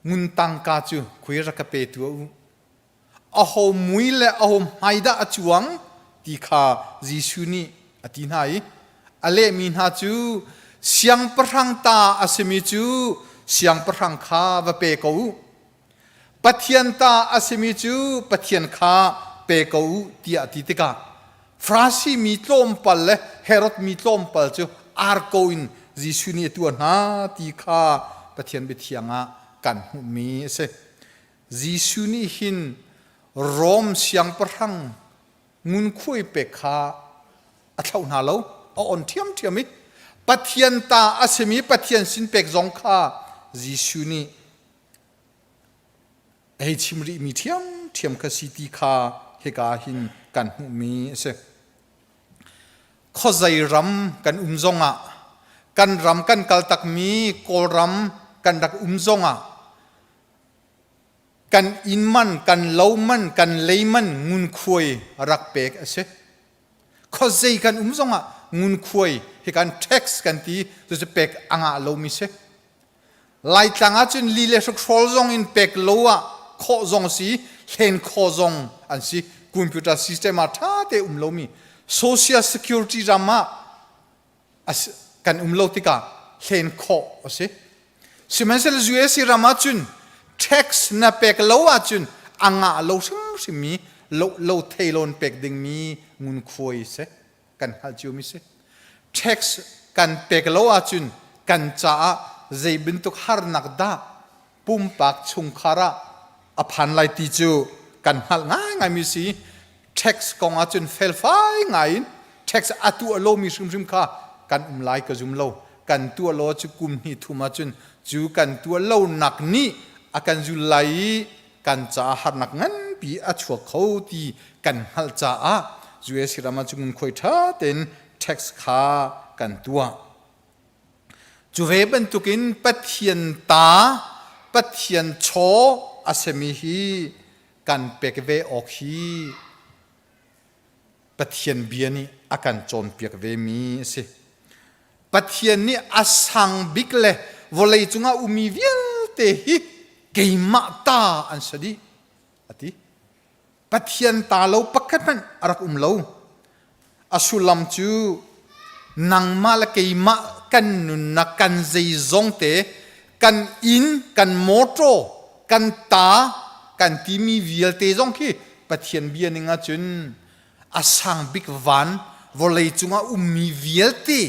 ngun tangka cu khui rak ka pe tuah u. Aho mui le aho hmai dah a cuang ti kha Jesuh nih a ti hna i a lehmi hna cu siangpahrang ta a simi cu siangpahrang kha va pe ko u. Pathian ta a simi cu Pathian kha pe ko u tiah a ti tikah Farasi mi tlawmpal le Herod mi tlawmpal cu arko in Jesuh nih a tuah hna ti kha Pathian biathiang ah kan hmuhmi a si. Jesuh nih hin Rom siangpahrang ngunkhuai pek kha a thlauh hna lo, a on ṭhiamṭhiam i Pathian ta a simi Pathian sin pek zong kha Jesuh nih a hei chim rihmi ṭhiamṭhiam kha si ti kha hika hin kan hmuhmi a si. Khuazei ram kan um zongah kan ram kan kaltakmi Kawlram kan rak um zongah kan inn man, kan lo man, kan lei man ngunkhuai rak pek a si. Khuazei kan um zongah ngunkhuai hi kan tax kan ti cucu pek a ngah lomi si. Laitlang ahcun li le hrukhrawl zong in pek lo ah khawh zong si, hlen khawh zong an si. Computer system ah ṭha te um lomi social security ram ah kan um lo tikah hlen khawh a si. Sihmanhsehlaw USA ram ahcun tax na pek lo ahcun a ngah lo hrimhrimmi lo lo thei lawn pek dingmi ngunkhuai si. Kan hngalh ciomi si. Tax kan pek lo ahcun kan caah zei bantuk harnak dah pumpak chungkhar ah a phan lai ti cu kan hngalh ngaingaimi si. Tax kong ahcun felfai ngai in tax a tuah lomi hrimhrim kha kan um lai ka zum lo. Kan tuah lo cu kum hnih thum ahcun cu kan tuah lonak nih a kan zul lai i kan caah harnak nganpi a chuak kho ti kan hngalh caah US ram ah cu ngunkhuai ṭha tein tax kha kan tuah. Cu ve bantukin Pathian ta, Pathian chaw a simi hi kan pek ve awk hi Pathian bia nih a kan cawnpiak vemi a si. Pathian nih a sang bik le vawlei cungah ummi vialte hi keimah ta an si dih a ti. Pathian ta lo pakhat hmanh a rak um lo. A sullam cu nangmah le keimah kan nunnak kan zeizong te kan inn kan mawṭaw kan ta kan timi vialte zong khi Pathian bia ning ahcun a sang bik van vawlei cungah ummi vialte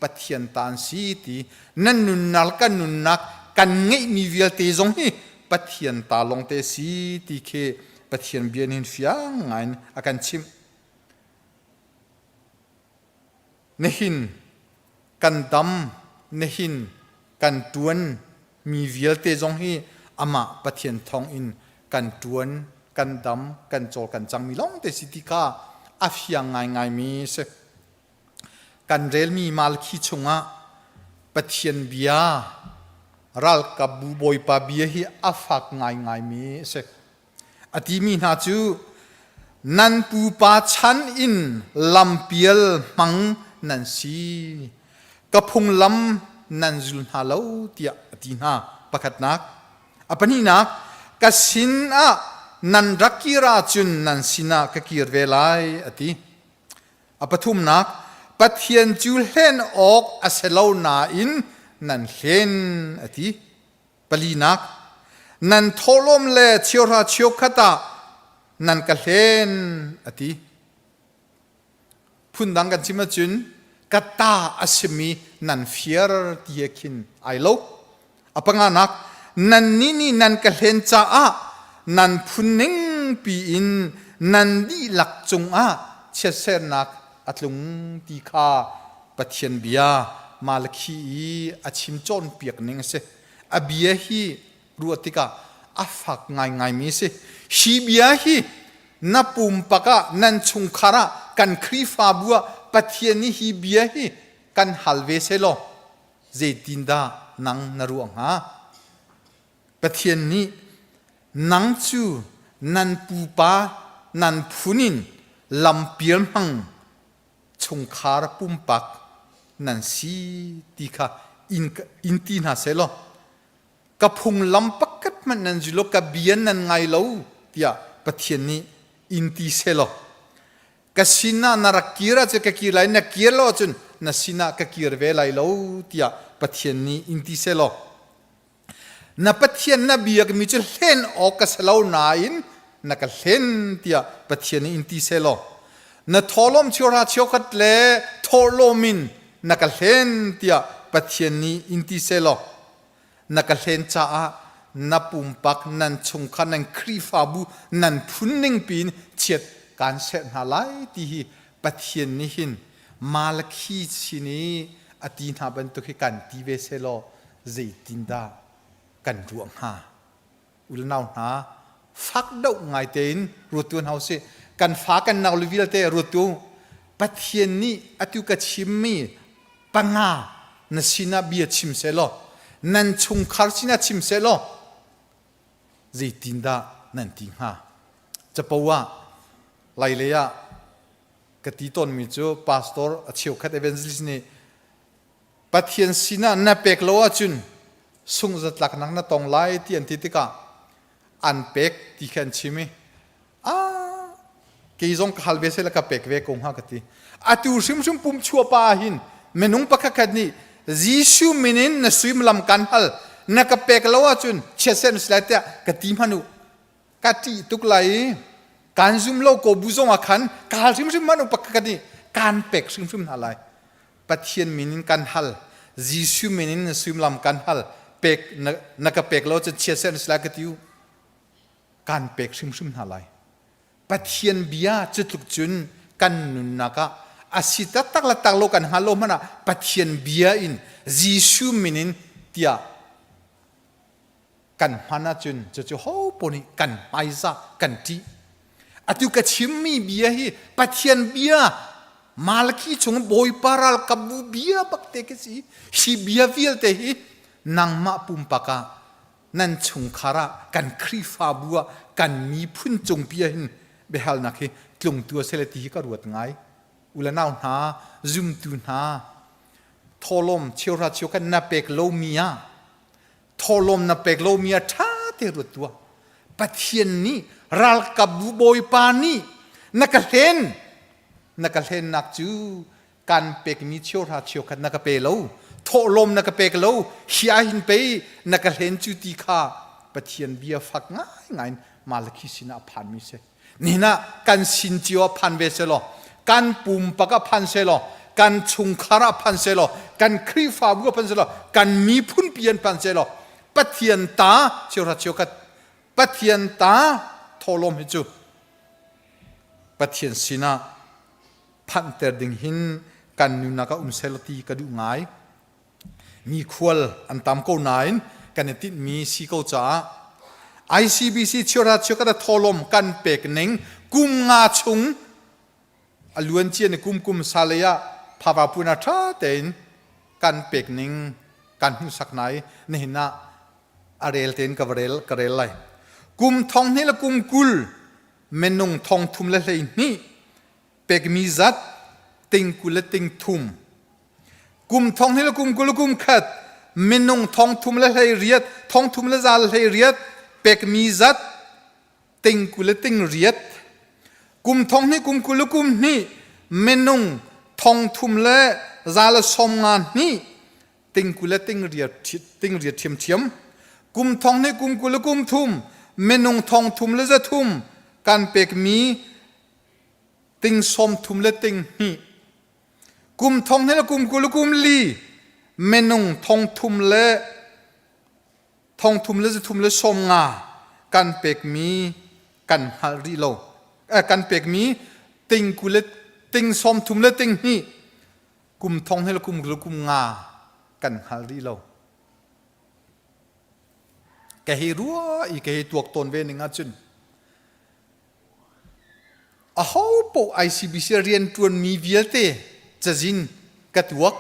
Pathian ta an si ti nan nunnak kan nunnak kan ngeihmi vialte zong hi Pathian ta lawngte si ti khi Pathian bia nih fiang ngai in a kan chimh. Nihin kan dam, nihin kan ṭuan mi vialte zong hi amah Pathian thawng in kan ṭuan, kan dam, kan cawl, kan cangmi lawngte si ti kha a fiang ngaingaimi si. Kan relmi Malkhi chungah Pathian bia, ralkapbu Bawipa bia hi a fak ngaingaimi a si. A timi hna cu nan pupa chan in lampial hmang nan si ka phunglam nan zul hna lo tiah a ti hna pakhatnak a pahnihnak ka sin ah nan rak kir ahcun nan sinah ka kir ve lai a ti a pathumnak Pathian cu hlen awk a si lo nain nan hlen a ti Palinak, nan thawhlawm le cheuhra cheukhat ah nan ka hlen a ti. Phundang kan chim ahcun ka ta a simi nan fiar ti he khin ai lo. A panganak, nannih nih nan ka hlen caah nan phun ning piin nan dihlak cungah chiatsernak a tlung ti kha Pathian bia Malakhi i a chim cawnpiak ning a si. A bia hi ruah tikah a fak ngaingaimi a si. Hi bia hi na pumpak ah nan chungkhar ah kan Khrihfabu ah Pathian nih hi bia hi kan hal ve selaw zeitindah nang na ruah hnga? Pathian nih nang cu nan pupa nan phun in lampial hmang chungkhar pumpak nan si ti kha in ti hna sehlaw ka phunglam pakhat hmanh nan zul lo ka bia nan ngai lo tiah Pathian nih in ti sehlaw ka sinah na rak kir ahcun ka kir lai na kir lo ahcun na sinah ka kir ve lai lo tiah Pathian nih in ti sehlaw Na Pathian na biakmi cu hlen awk ka si lo nain na ka hlen tiah Pathian nih in ti sehlaw na thawlawm cheuhra cheukhat le Thawhlawm in na ka hlen tiah Pathian nih in ti sehlaw na ka hlen caah na pumpak nan chungkhar nan Khrihfabu nan phun ning piin chiat kaan serh hna lai ti hi Pathian nih hin Malakhi sin i a ti hna bantuk hi kan ti ve sehlaw zeitindah kan ruah hnga? Unau hna fak deuh ngai tein ruat tu hna usih. Kan fa kan nau le vialte ruat tu Pathian nih atu ka chimmi panga na sinah bia chim sehlaw nan chungkhar sinah chim sehlaw zeitindah nan ti hnga? Capo ah lailei ah ka ti tawnmi cu pastor a cheukhat evangelist nih Pathian sinah na pek lo ahcun sungzatlaknak na tong lai ti an ti tikah an pek ti khi an chim i ah kei zong ka hal ve seh ka pek ve ko hnga ka ti. Atu hrimhrim pum chuah pa hin minung pakhat khat nih Jesuh min in na suimilam kan hal na ka pek lo ahcun chiatser na si lai tiah ka ti hmanh u. Ka ṭih tuk lai i kan zum lo ko bu zong ah khan ka hal hrimhrim hmanh u pakhat khat nih kan pek hrimhrim hna lai. Pathian min in kan hal Jesuh min in na suimilam kan hal pek na, na ka pek lo cun chiatser na si lai ka ti u kan pek hrimhrim hna lai Pathian bia cu tluk cun kan nunnak ah a si taktak le tak lo kan hngal lo hmanh ah Pathian bia in Jesuh min in tiah kan hman ahcun cucu ho paoh nih kan hmaizah kan ṭih atu ka chimmi bia hi Pathian bia Malakhi chung Bawipa ralkapbu bia bak te khi si hi bia vialte hi nangmah pumpak ah nan chungkhar ah kan Khrihfabu ah kan miphun cung pi ah hin biahalnak hi tlungtu a si le ti hi ka ruat ngai u le nau hna zumtu hna thawlawm cheuhra cheu kan na pek lomi ah thawhlawm na pek lomi ah ṭha te ruat tuah Pathian nih ralkapbu bawipa nih na ka hlen na ka hlennak cu kan pekmi cheuhra cheukhat na ka pe lo thawhlawm na ka pek lo hi ah hin pei na ka hlen cu ti kha Pathian bia fak ngaingai in Malakhi sinah a phanmi si Nihin ah kan sin cio ah phan ve selaw, kan pumpak ah phan selaw, kan chungkhar ah phan selaw, kan Khrihfabu ah phan selaw, kan miphun pi an phan selaw, Pathian ta cheuhra cheukhat Pathian ta thawhlawm hi cu Pathian sinah phanhter ding hin kan nunnak ah um selaw ti ka duh ngai. Mi khual an tam ko nain kan i tinhmi si ko caah ICBC chiara chiakhat a thawlawm kan pek ning kum nga chung a luan cia ni kum kum salei ah phava puna tha tein kan pek ning kan hmuhsak nai nihin ah a rel tein ka rel ka rel lai kum thong hnih le kum 20 minung thong thum le 12 pekmi zat ting 20 le ting thum Kum thong hnih le kum 20 le kum khat minung thong thum le 18 thong thum le za le 18 pekmi zat ting 20 le ting riat kum thong hnih kum 20 le kum hnih minung thong thum le za le som nga hnih ting 20 le ting riat ting riat ṭhiamṭhiam kum thong hnih kum 20 le kum thum minung thong thum le za thum kan pekmi ting sawm thum le ting hnih Kum thong hnih le kum 20 le kum li minung thong thum le thong thum le zathum le sawm nga kan pekmi kan hngalh rih lo. Eh, kan pekmi ting 20 le ting sawm thum le ting hnih kum thong hnih le kum 20 le kum nga kan hngal rih lo. Ka hei rua i ka hei tuak tawn ve ning ahcun Ahopaoh ICBC rianṭuanmi vialte cazin ka tuak.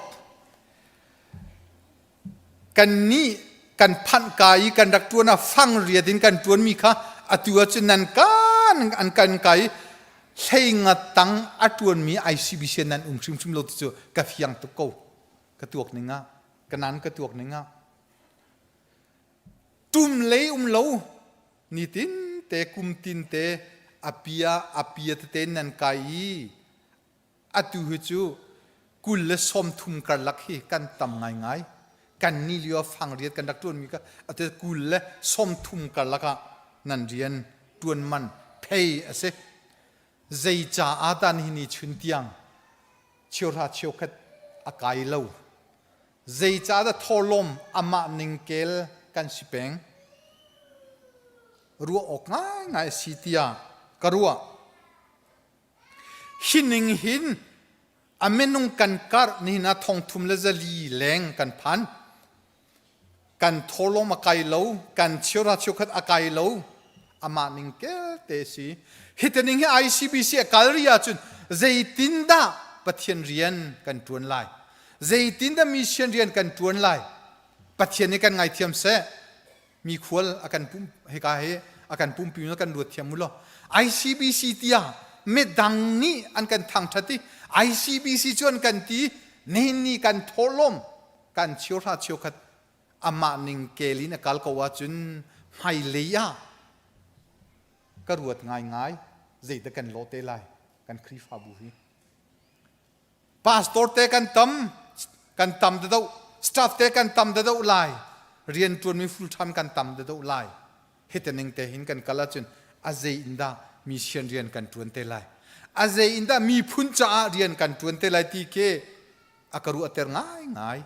Kannih kan phanhka i kan rak ṭuan ah fang riat in kan ṭuanmi kha atu ahcun nan kan an kan ka i hleinga tang a ṭuanmi ICBC nan um hrimhrim lo ti cu ka fiang tuk ko. Ka tuak ning ah, ka nan ka tuak ning ah. Ṭum lei um lo Nitin te kum tin te a pia a pia tete nan kai i atu hi cu 23 karlak hi kan tam ngaingai. Kan ni lio fang riat kan rak ṭuanmi kha atu 23 karlak ah nan rian ṭuan man phei a si. Zei caah dah nihin ni chun tiang? Cheuhra cheukhat a kai lo. Zeicahdah thawhlawm amah ningkel kan si peng? Ruah awk ngaingai a si tiah ka ruah. Hi ning hin a minung kan karh nihin ah thongthum le zali leng kan phan. Kan thawhlawm a kai lo, kan cheuhra cheukhat a kai lo, amah ning kelte si. Hi ning hi ICBC a kal rih ahcun zeitindah Pathian rian kan ṭuan lai? Zeitindah mission rian kan ṭuan lai? Pathian nih kan ngaithiam seh. Mi khual a kan pum hika hi a kan pumpi kan ruat thiam mu law. ICBC tiah midang nih an kan thangṭhat i ICBC cu an kan ti nihin ni kan thawhlawm kan cheuhra cheukhat amah ning kel in a kal ko ahcun hmailei ah ka ruat ngaingai zeidah kan lawh te lai kan Khrihfabu hi. Pastor te kan tam kan tam da staff te kan tam da lai rian ṭuanmi full time kan tam da lai hiti ning te hin kan kal ahcun a zei in dah mission rian kan ṭuan te lai a zei in dah miphun caah rian kan ṭuan te lai ti khi a ka ruahter ngaingai.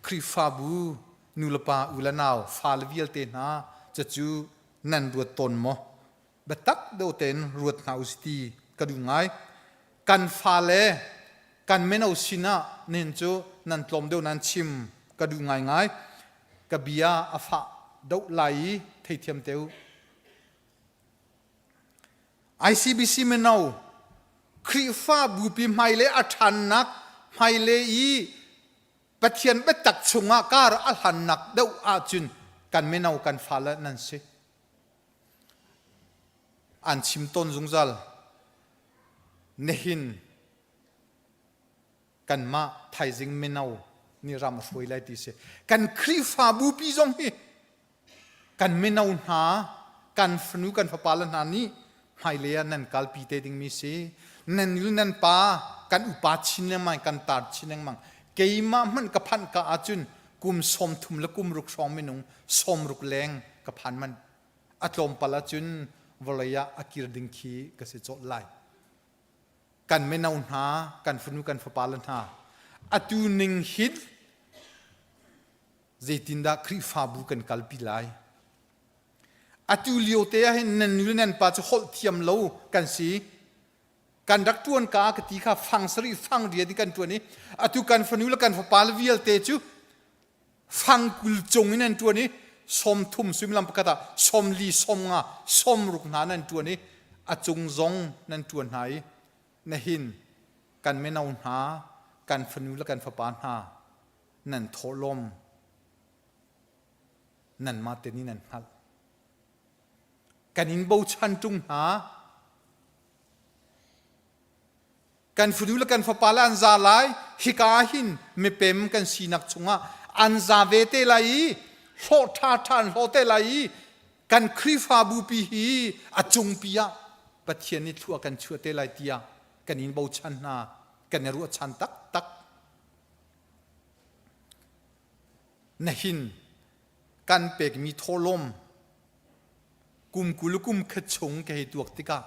Khrihfabu nulepa u le nau fale vialte hna cucu nan ruat tawn maw? Biatak deuh tein ruat hna u si ti ka duh ngai. Kan fale kan mino sinah nihin cu nan tlawm deuh nan chim ka duh ngaingai. Ka bia a fah deuh lai i theithiam te u. ICBC mino Khrihfabu pi hmailei a ṭhannak hmailei i Pathian biatak chungah kar a hlannak deuh ahcun kan mino kan fale nan si. An chim tawn zungzal. Nihin kanmah thaizing mino nih ram a hruai lai ti si. Kan Khrihfabu pi zong hi kan mino hna kan fanu kan fapa le hna nih hmailei ah nan kalpi te dingmi si. Nan nu nan pa kan upa chin lengmang kan tar chin lengmang. Keimah hmanh ka phanh ka ahcun kum 30 le kum ruk hrawng minung 60 leng ka phan man. A tlawmpal ahcun vawlei ah a kir ding khi ka si cawlh lai. Kan mino hna, kan fanu kan fapa le hna, atu ning hin zeitindah Khrihfabu kan kalpi lai? Atu lio te ah hin nan nu le nan pa cu holh thiam lo kan si. Kan rak ṭuan ka ka ti kha fang sarih fang riat in kan ṭuan i atu kan fanu le kan fapa le vialte cu fang 20 cung in an ṭuan i 30 suimilam pakhat ah 40 50 60 hna nan ṭuan i a cung zong nan ṭuan hna i nahin kan mino hna kan fanu le kan fapa hna nan thawhlawm nanmah te nih nan hngalh kan in bochan ṭung hna Kan fanu le kan fapa le an za lai. Hika ah hin mipem kan sinak chungah an za ve te lai i hlawh ṭha ṭha an hlawh te lai i kan Khrihfabu pi hi a cungpi ah Pathian nih thlua kan chuah te lai tiah kan in bochan hna kan i ruahchan taktak. Nahin kan pekmi thawhlawm Kum 20 kum khat chung ka hei tuak tikah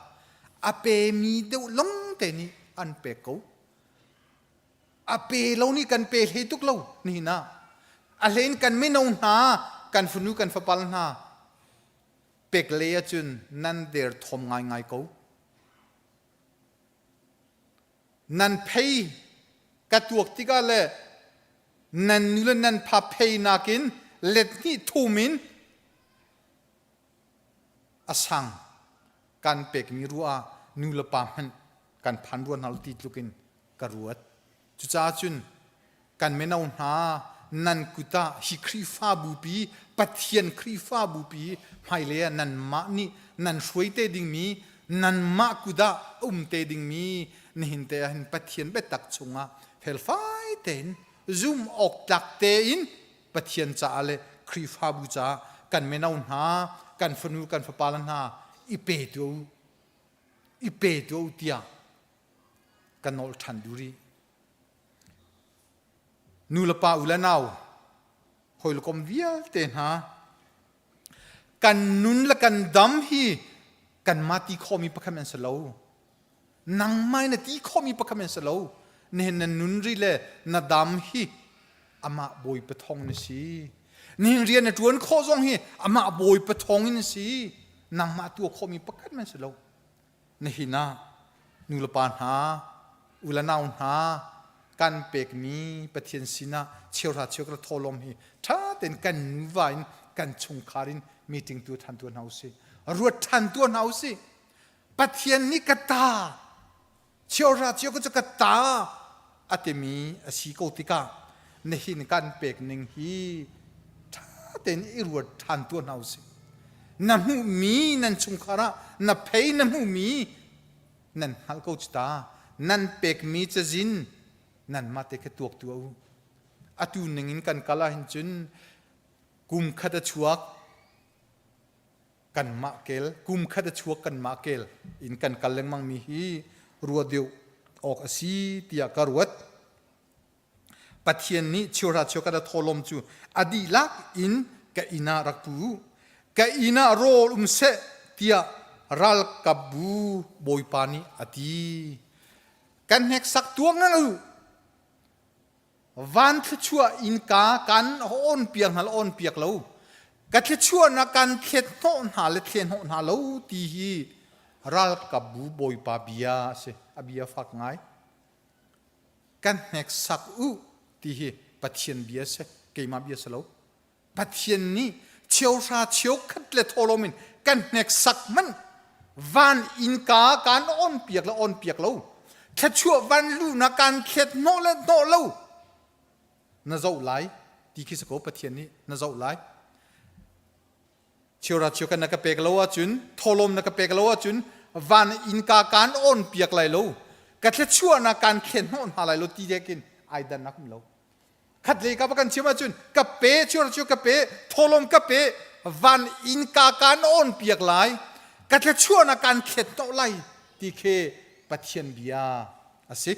a pemi deuh long te nih an pek ko. A pe lo nih kan pe hlei tuk lo nihin ah. A hlein kan mino hna, kan fanu kan fapal hna pek le ahcun nan der thawm ngaingai ko. Nan phei ka tuak tikah le nan nu le nan pha phei nakin let hnih thum in A sang kan pekmi ruah ah nu le pa hmanh kan phan rua hna lo ti tluk in ka ruat. Cucaah cun kan mino hna nan kut ah hi Khrihfabu pi Pathian Khrihfabu pi hmailei ah nanmah nih nan hruai te dingmi nanmah kut ah um te dingmi nihin te ah hin Pathian biatak chungah felfai tein zum awk tlak tein Pathian caah le Khrihfabu caah kan mino hna, kan fanu, kan fapa le hna i pe tuah u, i pe tuah u tiah kan nawl ṭhan duh rih. Nu le pa u le nau, hawi le kom vialte hna, kan nun le kan dam hi kanmah ti khawhmi pakhat an si lo. Nangmah na ti khawhmi pakhat men si lo. Nihin na nun ri le na dam hi amah Bawipa thawng na si. Nihin rian na ṭuan khawh zong hi amah Bawipa thawng in si. Nangmah tuah khawhmi pakhat men si lo. Nihin ah nulepa hna, u le nau hna kan pekmi Pathian sinah cheuhra cheukhat thawhlawm hi ṭha tein kan nuva in kan chungkhar in meeting tu ṭhan tuah hna usih. Ruat ṭhan tuah hna usih. Pathian nih ka ta cheuhra cheukhat cu ka ta a timi a si ko tikah nihin kan pek ning hi ṭha tein i ruat ṭhan tuah hna usih. Na hmuhmi nan chungkhar ah na phei na hmuhmi nan hngalh ko cu ta. Nan pekmi cazin nanmah te kha tuak tuah u. Atu ning in kan kal ahhin cun kum khat a chuak kanmah kel kum khat a chuak kanmah kel in kan kal lengmang mi hi ruah deuh awk a si tiah ka ruat. Pathian nih cheuhra cheukhat a thawhlawm cu a dihlak in ka inn ah rak pu u. Ka inn ah rawl um seh tiah ralkapbu Bawipa nih a ti. Kan hneksak tuah ngang u. Van thluachuah innka kan on piak hna le on piak lo. Ka thluachuahnak kan thlet hnawh hna le thlet hnawh hna lo ti hi ralkapbu Bawipa bia a si. A bia fak ngai. Kan hneksak u ti hi Pathian bia si keimah bia si lo. Pathian nih cheuhra cheukhat le thawhlawm in kan hneksak hmanh van innka kan on piak le on piak lo thluachuah van luhnak kan thlet hnawh le hnawh lo na zoh lai ti khi si ko Pathian nih na zoh lai. Cheuhra cheukhat na ka pek lo ahcun thawhlawm na ka pek lo ahcun van innka kaan on piak lai lo ka thluachuahnak kaan thlen hnawh hna lai lo ti dekin ai dannak um lo khat lei ka va kan chim ahcun ka pe cheuhra cheu ka pe thawhlawm ka pe van innka kaan on piak lai ka thluachuahnak kaan thlet hnawh lai ti khi Pathian bia a si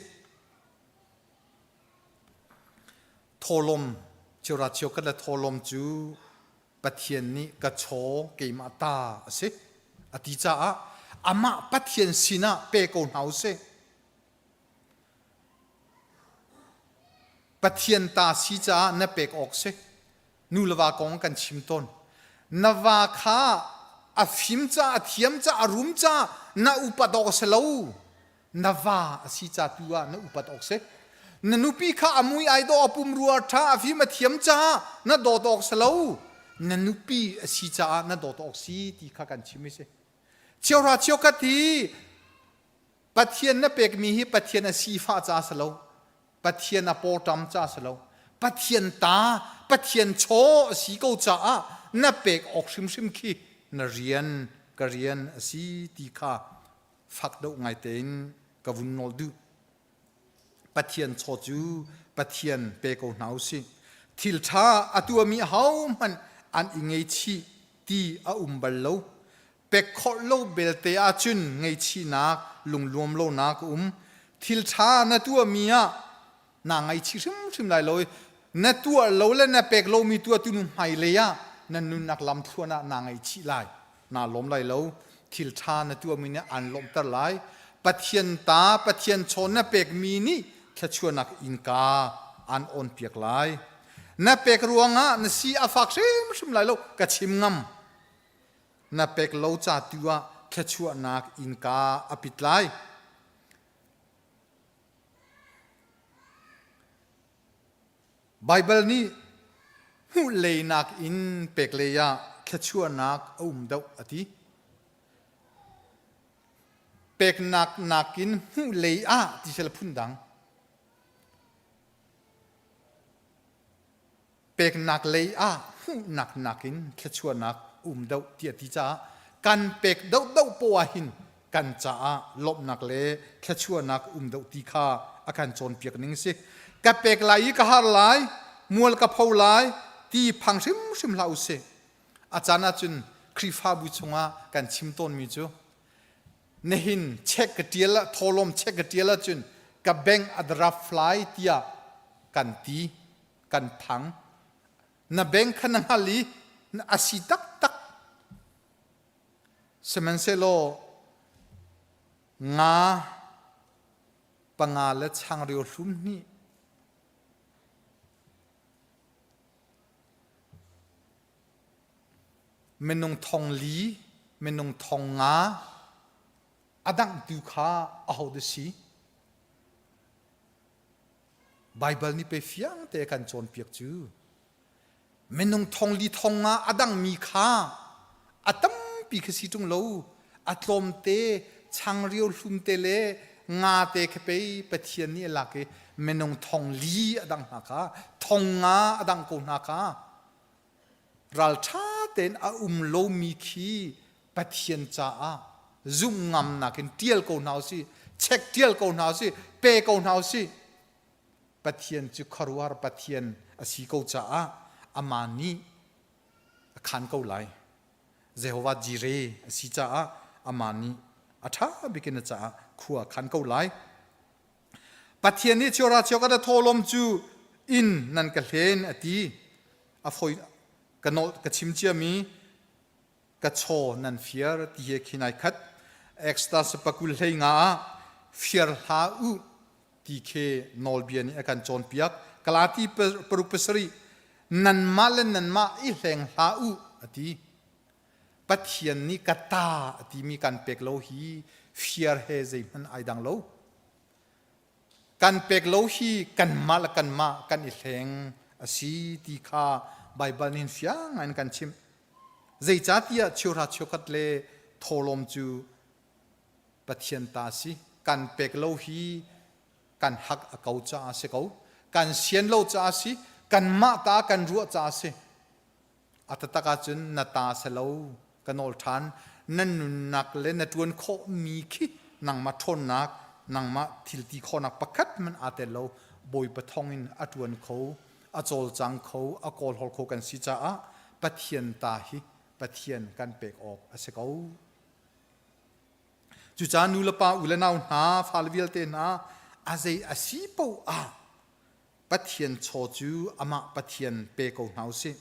thawhlawm cheuhra cheukhat le thawhlawm cu Pathian nih ka chaw keimah ta a si a ti caah amah Pathian sinah pe ko hna usih. Pathian ta si caah na pek awk si. Nu le va kong kan chim tawn. Na va kha a fim ca, a thiam ca, a rum ca na upat awk a si lo. Na va a si ca tu ah na upat awk si. Na nupi kha a mui ai dawh, a pumrua a ṭha, a fim a thiam caah na dawt awk si lo. Na nupi a si caah na dawt awk si ti kha kan chim i si. Cheuhra cheukhat hi Pathian na pekmi hi Pathian a sifah ca si lo. Pathian a pawṭam ca si lo. Pathian ta, Pathian chaw a si ko caah na pek awk hrimhrim khi na rian, ka rian a si ti kha fak deuh ngai tein ka vun nawl duh. Pathian chaw cu Pathian pe ko hna usih. Thil ṭha a tuahmi ahohmanh an i ngeichih ti a um bal lo. Pek khawh lo belte ahcun ngeichihnak, lungluam lonak a um. Thil ṭha na tuahmi ah naa ngaihchih hrimhrim lai lo i na tuah lo le na pek lomi tuah tu nu hmailei ah na nunnak lamthluan ah naa ngaihchih lai naa lawm lai lo thil ṭha na tuahmi nih aan lawmhter lai Pathian ta Pathian chaw na pekmi nih thluachuahnak innka aan awnpiak lai na pek ruangah na si a fak hrimhrim lai lo ka chim ngam na pek lo ca tu ah thluachuahnak innka a pit lai Baibal nih hmuhleinak in peklei ah thluachuahnak a um deuh a ti. Peknak nakin hmuhlei ah ti sel phundang. Peknak lei ah hmuhnak nakin thluachuahnak um deuh ti a ti caah kan pek deuhdeuh poah ah hin kan caah lawmhnak le thluachuahnak um deuh ti kha a kan cawnpiak ning si. Ka pek lai i ka har lai, mual ka pho lai ti phang hrimhrim hlah usih. A caan ahcun Khrihfabu chungah kan chim tawnmi cu nihin check ka ṭial ah thawhlawm check ka ṭial ahcun ka bank a draft lai tiah kan ti. Kan thang. Na beng kha na hngal i a si taktak. Sihmanhsehlaw nga. panga le changreu hlum hnih minung thong li minung thong nga a danghtu kha ahodah si? Baibal nih pe fiang te kan cawnpiak cu minung thong li thong nga a dangmi kha a tampi kha si ṭung lo a tlawmte changreu hlum te le nga te kha pei Pathian nih a lak i minung thong li a dang hna kha thong nga a dang ko hna kha ralṭha tein a um lomi khi Pathian caah zumh ngamnak in ṭial ko hna usih check ṭial ko hna usih pe ko hna usih Pathian cu khuaruahhar Pathian a si ko caah amah nih a khan ko lai. Jehovah Jireh a si caah amah nih a ṭha bik in a caah khua a khan ko lai. Pathian nih chiora chiokhat a thawhlawm cu inn nan ka hlen a ti. A foi ka nawl ka chim ciami ka chaw nan fiar ti he khi nai khat. Exodus pakul hlei nga ah fiar hlah u ti khi nawlbia nih a kan cawnpiak. Galati paruk pasarih nanmah le nanmah i hleng hlah u a ti. Pathian nih ka ta a timi kan pek lo hi fiar he zeihmanh ai dang lo. Kan pek lo hi kanmah le kanmah kan i hleng a si ti kha Baibal nih fiang in kan chimh. Zeicahtiah cheuhra cheukhat le thawhlawm cu Pathian ta a si. Kan pek lo hi kan hak a ko caah a si ko. Kan sian lo caah a si. Kanmah ta kan ruah caah a si. A taktak ahcun na ta si lo ka nawl ṭhan. Na nunnak le na ṭuan khawhmi khi nangmah ṭhawnnak, nangmah thil ti khawhnak pakhat hmanh aa tel lo. Bawipa thawng in a ṭuan kho, a cawlcang kho, a kawlhawl kho kan si caah Pathian ta hi Pathian kan pek awk a si ko. Cucaah nu le pa, u le nau hna, fale vialte hna, a zei a si paoh ah Pathian chaw cu amah Pathian pe ko hna usih.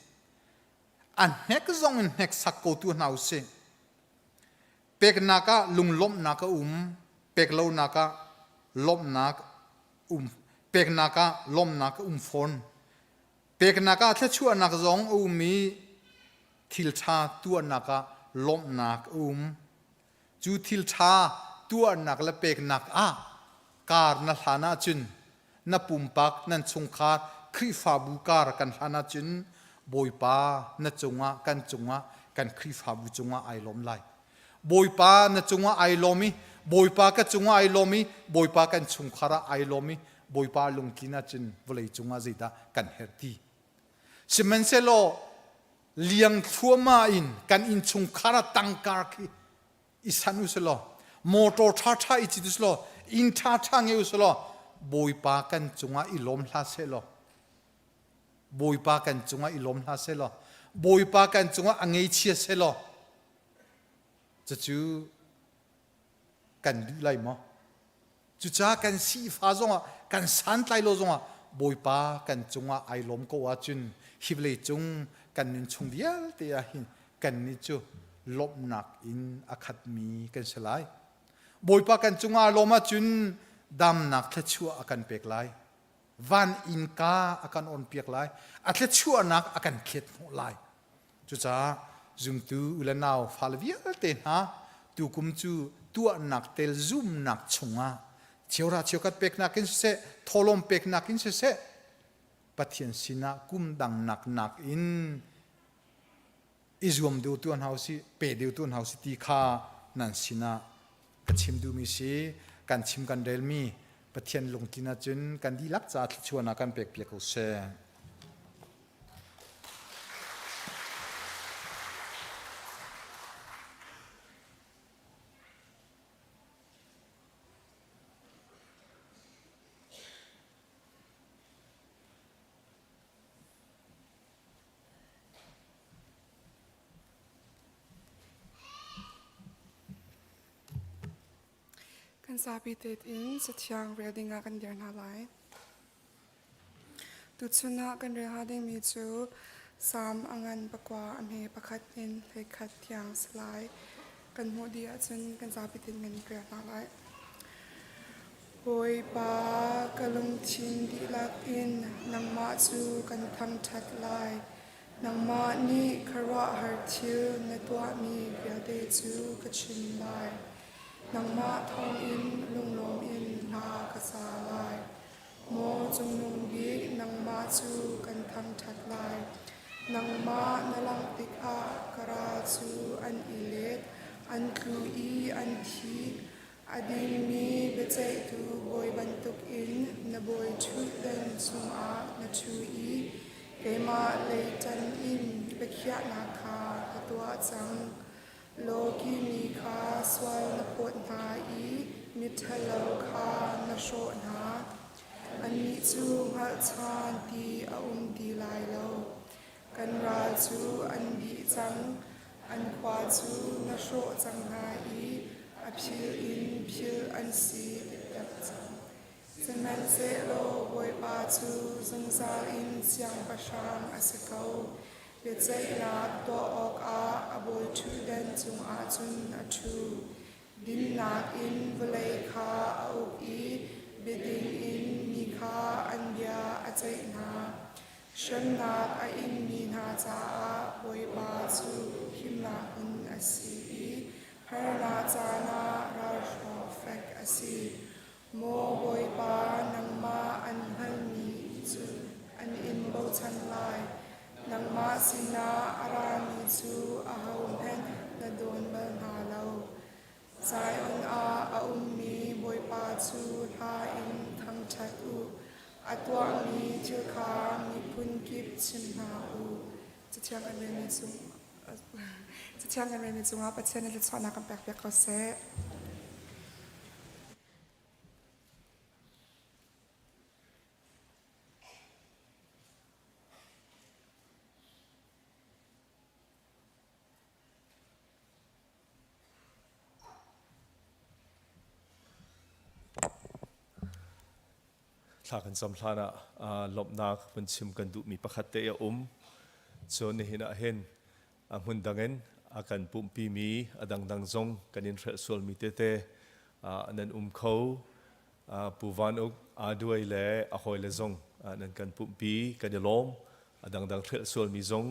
A hnek zong in hneksak ko tu hna usih. Peknak ah lunglawmhnak a um, pek lonak ah lawmhnak um, peknak ah lawmhnak a um fawn. Peknak ah thluachuahnak zong a um i thil ṭha tuahnak ah lawmhnak a um. Cu thil ṭha tuahnak le peknak ah kar na hlan ahcun na pumpak nan chungkhar Khrihfabu kar kan hlan ahcun Bawipa na cungah kan cungah kan Khrihfabu cungah ai lawm lai. Bawipa na cungah ai lawm i Bawipa ka cungah ai lawm i Bawipa kan chungkhar ah ai lawm i Bawipa lungtlin ahcun vawlei cungah zeidah kan herh ti. Sihmanhsehlaw liang thluahmah in kan innchungkhar ah tangkar khi i san u selaw motor ṭhaṭha i cit u selaw inn ṭhaṭha ngei u selaw Bawipa kan cungah i lawm hlah sehlaw Bawipa kan cungah i lawm hlah sehlaw Bawipa kan cungah a ngeichia sehlaw cucu kan duh lai maw Cucaah kan sihfa zongah kan santlai lo zongah Bawipa kan cungah ai lawm ko ahcun hi vawlei cung kan nun chung vialte ah hin kannih cu lawmhnak in a khatmi kan si lai. Bawipa kan cungah lawm ahcun damnak thluachuah a kan pek lai. Van innka a kan onpiak lai. A thluachuahnak a kan thlet hnawh lai. Cucaah zumtu u le nau fale vialte hna tukum cu tuahnak tel zumnak chungah cheura cheukhat peknak in siseh thawhlawm peknak in siseh Pathian sinah kum dang nak nak in i zuam deuh tu hna usih pe deuh tu hna usih ti kha nan sinah ka chim duhmi si kan chim kan relmi Pathian lungtlin ahcun kan dihlak caah thluachuahnak kan pek piak ko seh. Kan zapi tein Cathiang rel dingah kan dir hna lai. Tuchun ah kan rel hnga dingmi cu Salm a ngan pakua a hme pakhat in hleikhat tiang si lai. Kan hmuh dih ahcun kan zapi tein kan rel hna lai. Bawipa, ka lungthin dihlak in nangmah cu kan thangṭhat lai. Nangmah nih khuaruahhar thil na tuahmi vialte cu ka chim lai. Nangmah thawngin lunglawm in hla ka sa lai. Maw Cungnung Bik, nangmah cu kan thangṭhat lai. Nangmah na langh tikah ka ral cu an i let, an tlu i an thi. A dingmi biaceihtu bawi bantukin na bawi ṭhutdan cungah na ṭhu i keimah lei ṭan in biakhiahnak kha ka tuah cang. Lawki mi kha sual na phawt hna i miṭhalo kha na hrawh hna. Annih cu hngalhchan ti a um ti lai lo. Kan ral cu an dih cang, an khua cu na hrawh cang hna i a phil in phil an si tiktak cang. Sihmanhsehlaw Bawipa cu zungzal in siangpahrang a si ko. Biaceihnak tuah awkah a bawiṭhutdan cungah cun a ṭhu. Dinnak in vawlei kha a uk i biading in mi kha an bia a ceih hna. Hremnak a ingmi hna caah Bawipa cu himnak hmun a si i harnak caan ah ralhruang fek a si. Maw Bawipa, nangmah an hngalmi cu an in bochan lai. Nangmah sinah a rami cu ahohmanh na dawn bal hna lo. Zion ah a ummi Bawipa cu hla in thangṭhat u. A tuahmi thil kha miphun kip chim hna u. Cathiang kan relmi cung Cathiang kan relmi cungah Pathian nih thluachuahnak kan pekpiak ko seh. Thla kan cam hlan ah lawmhnak vun chim kan duhmi pakhat te a um. Cun nihin ah hin a hmun dang in a kan pumhpimi a dangdang zong kan in hrelh sualmi tete nan um kho. Pu Van Uk aa duai le a hawile zong nan kan pumhpi kan i lawm. A dangdang hrelh sualmi zong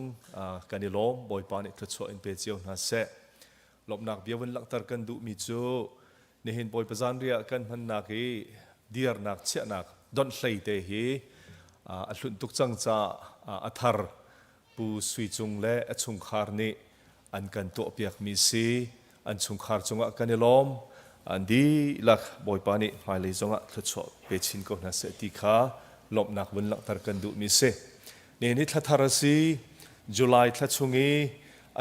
kan i lawm. Bawipa nih thluachuah in pe cio hna seh. Lawmhnak bia vun langhter kan duhmi cu nihin Bawipa zanriah kan hmannak i dirnak chiahnak donhhlei te hi a hlunh tuk cang caah a thar Pu Sui Cung le a chungkhar nih an kan tuahpiakmi si. An chungkhar cungah kan i lawm. An dihlak Bawipa nih hmailei zongah thluachuah pe chin ko hna seh ti kha lawmhnak vun langhter kan duhmi si. Nihin hi thla thar a si. July thla chung i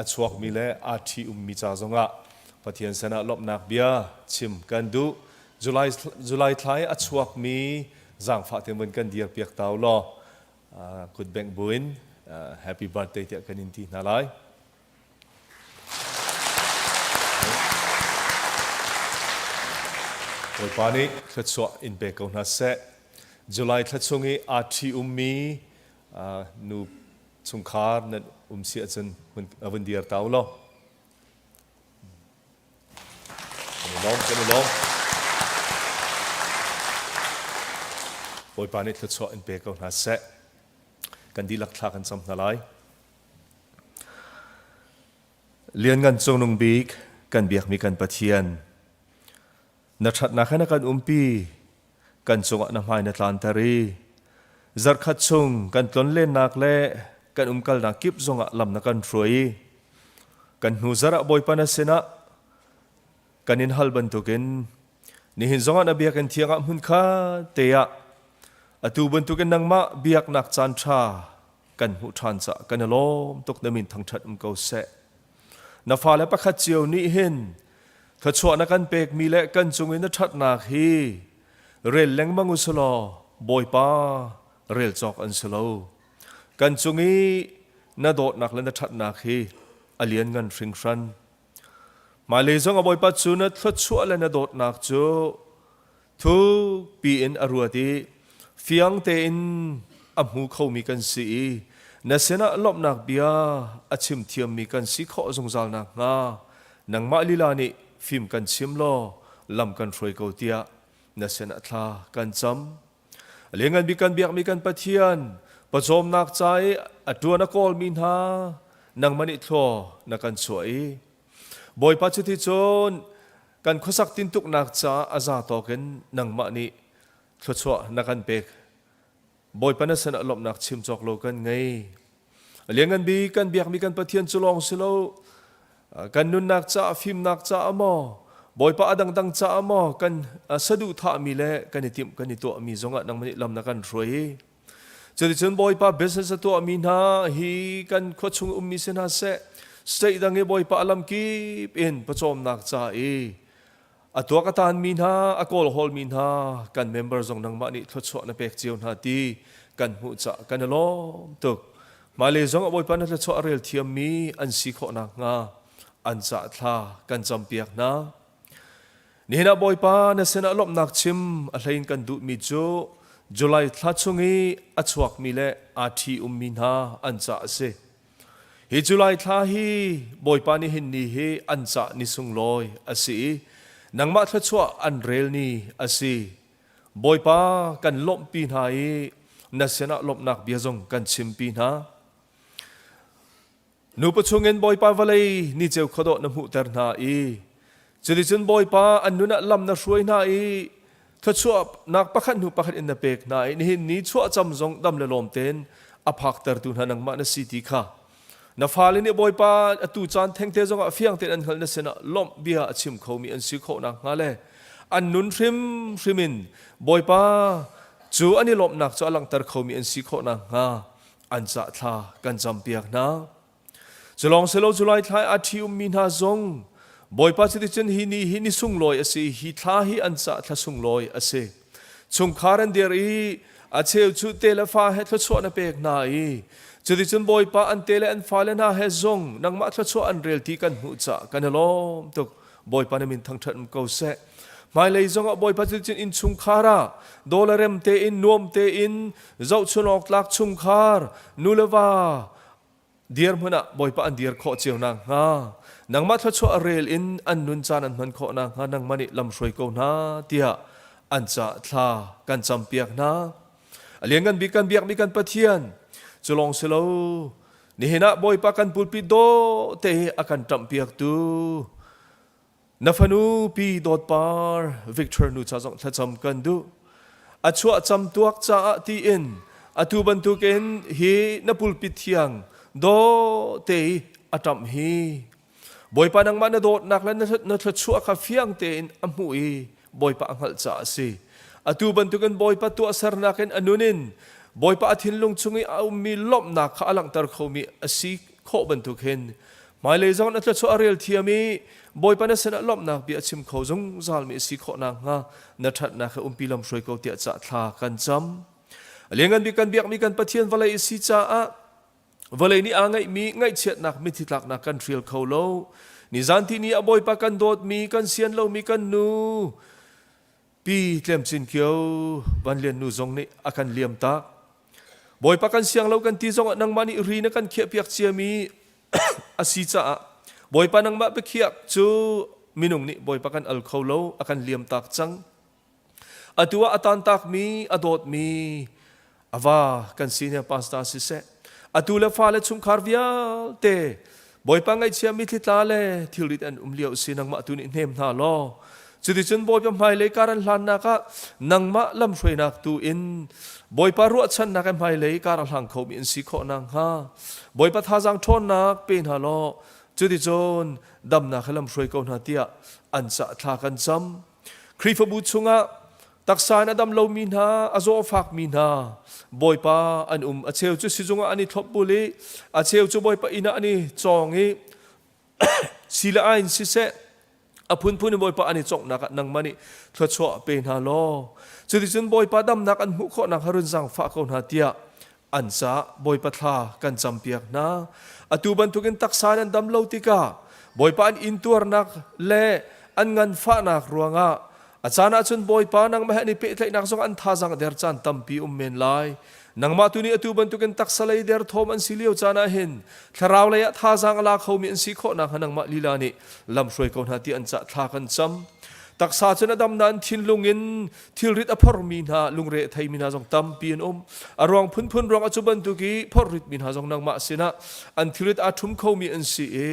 a chuakmi le aa ṭhi ummi ca zongah Pathian sinah lawmhnak bia chim kan duh. July, July thla i a chuakmi zaangfah tein vun kan dirpiak ta u law kutbengh buin happy birthday tiah kan in ti hna lai. Bawipa nih thluachuah in pe ko hna seh. July thla chung i aa ṭhi ummi nu chungkhar nan um si ahcun vun dir ta u law. Kan i lawm, kan i lawm. Bawipa nih thluachuah in pe ko hna seh. Kan dihlak thla kan cam hna lai. Lianngan Cungnung Bik kan biakmi kan Pathian, na ṭhatnak he na kan umpi, kan cungah na hmai na tlanter i zarhkhat chung kan tlonlennak le kan umkalnak kip zongah lam na kan hruai i kan hnu zarh ah Bawipa na sinah kan in hal bantukin nihin zongah na biakinn thiang ah hmunkhat te ah atu bantukin nangmah biaknak caan ṭha kan hmuh ṭhan caah kan i lawm tuk na min thangṭhat um ko seh. Na fale pakhat cio nih hin thluachuah na kan pekmi le kan cung i na ṭhatnak hi rel lengmang u selaw Bawipa rel cawk an si lo. Kan cung i na dawtnak le na ṭhatnak hi a lianngan hringhran. Hmailei zong a Bawipa cu na thluachuah le na dawtnak cu thukpi in a ruat i fiang tein a hmu khomi kan si i na sinah lawmhnak bia a chim thiammi kan si khawh zungzal nakhnga nangmah lila nih fim kan chim law lam kan hruai ko tiah. na sin ah thla kan cam. A lianngan bik kan biakmi kan Pathian, pawcawmnak ca i a ṭuan a kawlmi hna nangmah nih thlua na kan chuah i Bawipa cuticun kan khuasak tintuknak caah a za tawk in nangmah nih thluachuah na kan pek. Bawipa na sinah lawmhnak chim cawk lo kan ngei. A lianngan bik kan biakmi kan Pathian cu lawng si lo, kan nunnak caah fimnak caah maw, Bawipa a dangdang caah maw kan saduhthahmi le kan i timh kan i tuahmi zongah nangmah nih lam na kan hruai i cuticun Bawipa business a tuahmi hna hi kan khua chung ummi si hna seh, state dang i Bawipa a lamkip in pawcawmnak ca i A tuak a taanmi hna, a kawlhawlmi hna kan member zong nangmah nih thluachuah na pek cio hna ti kan hmuh cah kan i lawm tuk. Hmailei zong a Bawipa na thluachuah a rel thiammi an si khawh nakhnga an cah thla kan campiak hna. Nihin ah Bawipa na sinah lawmhnak chim a hlein kan duhmi cu July thla chung i a chuakmi le aa ṭhi ummi hna an cah a si. Hi July thla hi Bawipa nih hin ni hi an cah ni sunglawi a si i nangmah thluachuah an rel ni a si. Bawipa kan lawmhpi hna i na sinah lawmhnak bia zong kan chimpi hna. Nupa chungin Bawipa vawlei ni ceu khuadawh na hmuhter hna i cuticun Bawipa an nun ah lam na hruai hna i thluachuahnak pakhat hnu pakhat in na pek hna i nihin ni chuahcam zong dam le lawm tein a phaktertu hna nangmah na si ti kha na fale nih Bawipa atu caan thengte zongah fiang tein an hngalh na sinah lawmh bia a chim khomi an si khawh nakhnga le an nun hrimhrim in Bawipa cu an i lawmhnak cu a langhter khomi an si khawh nakhnga an cah thla kan campiak hna. Culawng silo July thla i a ṭhi ummi hna zong Bawipa cuticun hi ni hi ni sunglawi a si, hi thla hi an cah thla sunglawi a si. Chungkhar an dir i a cheu cu te le fa he thluachuah na pek hna i cuticun Bawipa an te le an fale hna he zong nangmah thluachuah an rel ti kan hmuh cah kan i lawm tuk. Bawipa na min thangṭhat um ko seh. Hmailei zongah Bawipa cuticun innchungkhar ah dawla rem tein nuam tein zohchun awk tlak chungkhar nu le va dirhmun ah Bawipa an dir khawh cio nakhnga nangmah thluachuah a rel in an nun caan an hman khawh nakhnga nangmah nih lamhruai ko hna tiah an cah thla kan campiak hna. A lianngan bik kan biakmi kan Pathian cu lawng si lo nihin ah Bawipa kan pulpit dawh te hi a kan ṭamhpiaktu Na fanu pi dawtpar Victor nu ca zong thlacam kan duh. A chuah cam tuak caah tiin atu bantukin hi na pulpit thiang daw te i a ṭamh hi Bawipa nangmah na dawtnak le na thluachuah kha fiang tein a hmuh i Bawipa a hngalh caah a si. Atu bantukin Bawipa tuahsernak in a nun in Bawipa a thinlung chung i a ummi lawmhnak kha a langhter khomi a si khawh bantuk hin Hmailei zong na thluachuah a rel thiam i Bawipa na sinah lawmhnak bia a chim kho zungzalmi a si khawh nakhnga na ṭhatnak he umpi lamhruai ko tiah cah thla kan cam. A lianngan bik kan biakmi kan Pathian vawlei a si caah vawlei nih aa ngeihmi ngaihchiatnak mitthli tlaknak kan hrial kho lo. Nizan ti ni a Bawipa kan dawtmi kan sian lomi kan nu Pi Tlem Cin Kio Van Lian nu zong nih a kan liam tak. Bawipa kan siang lo kan ti zongah nangmah nih ri na kan khiahpiak ciami a si caah Bawipa nangmah biakhiak cu minung nih Bawipa kan al kho lo a kan liam tak cang. Atu ah a tantakmi a dawtmi A va kan senior pastor siseh, atu le fale chungkhar vialte Bawipa ngaihchia mitthli tla le thilrit an um lio si nangmah tu nih hnem hna law cuticun Bawipa hmailei kar an hlannak ah nangmah lamhruainak tu in Bawipa ruahchannak he hmailei kar a hlang khomi an si khawh nakhnga Bawipa thazaang ṭhawnnak pe hna law cuticun damnak he lamhruai ko hna tiah an cah thla kan cam Khrihfabu chungah taksa in a dam lomi hna, a zawfakmi hna, Bawipa an um. A cheu cu sizung ah an i thlopbul i a cheu cu Bawipa inn ah an i cawng i si le ai in siseh a phunphun in Bawipa an i cawnghnak ah nangmah nih thluachuah pe hna law cuticun Bawipa damnak an hmuh khawhnak harun zaangfah ko hna tiah an caah Bawipa thla kan campiak hna. Atu bantukin taksa in an dam lo tikah Bawipa an intuarnak le an nganfahnak ruangah a caan ahcun Bawipa nangmah he an i pehtlaihnak zong an thazaang der caan tampi um men lai. Nangmah tu nih atu bantukin taksa lei derthawm an si lio caan ah hin thlarau lei ah thazaang a la khomi an si khawh nakhnga nangmah lila nih lamhruai ko hna ti an cah thla kan cam. Taksa cun a dam nain thinlung in thilrit a phormi hna lungre a theimi hna zong tampi an um. A ruang phunphun ruang ah cu bantuk i phorritmi hna zong nangmah sinah an thilrit aa ṭhum khomi an si i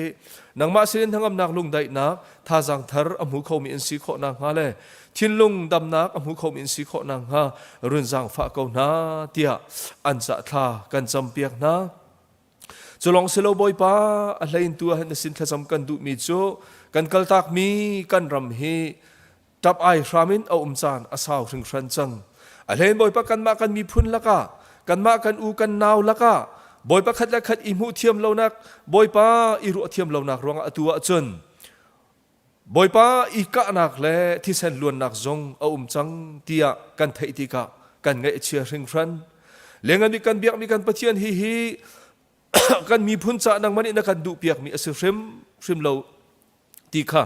nangmah sinin hnangamnak lungdaihnak thazaang thar a hmu khomi an si khawh nakhnga le thinlung damnak a hmu khomi an si khawh nakhnga run zaangfah ko hna tiah an cah thla kan campiak hna. Cu lawng si lo Bawipa a hlein tu ah hin na sin thlacam kan duhmi cu kan kaltakmi kan ram hi ṭap ai hram in a um caan a sau hringhran cang. A hlein Bawipa kanmah kan miphun lakah kanmah kan u kan nau lakah Bawipa khat le khat i hmuh thiam lonak Bawipa i ruah thiam lonak ruangah atu ahcun Bawipa i kahnak le thisen luannak zong a um cang tiah kan theih tikah kan ngaih a chia hringhran. Lengan nih kan biakmi kan Pathian hi hi kan miphun ca nangmah nih na kan duhpiakmi a si hrim hrim lo ti kha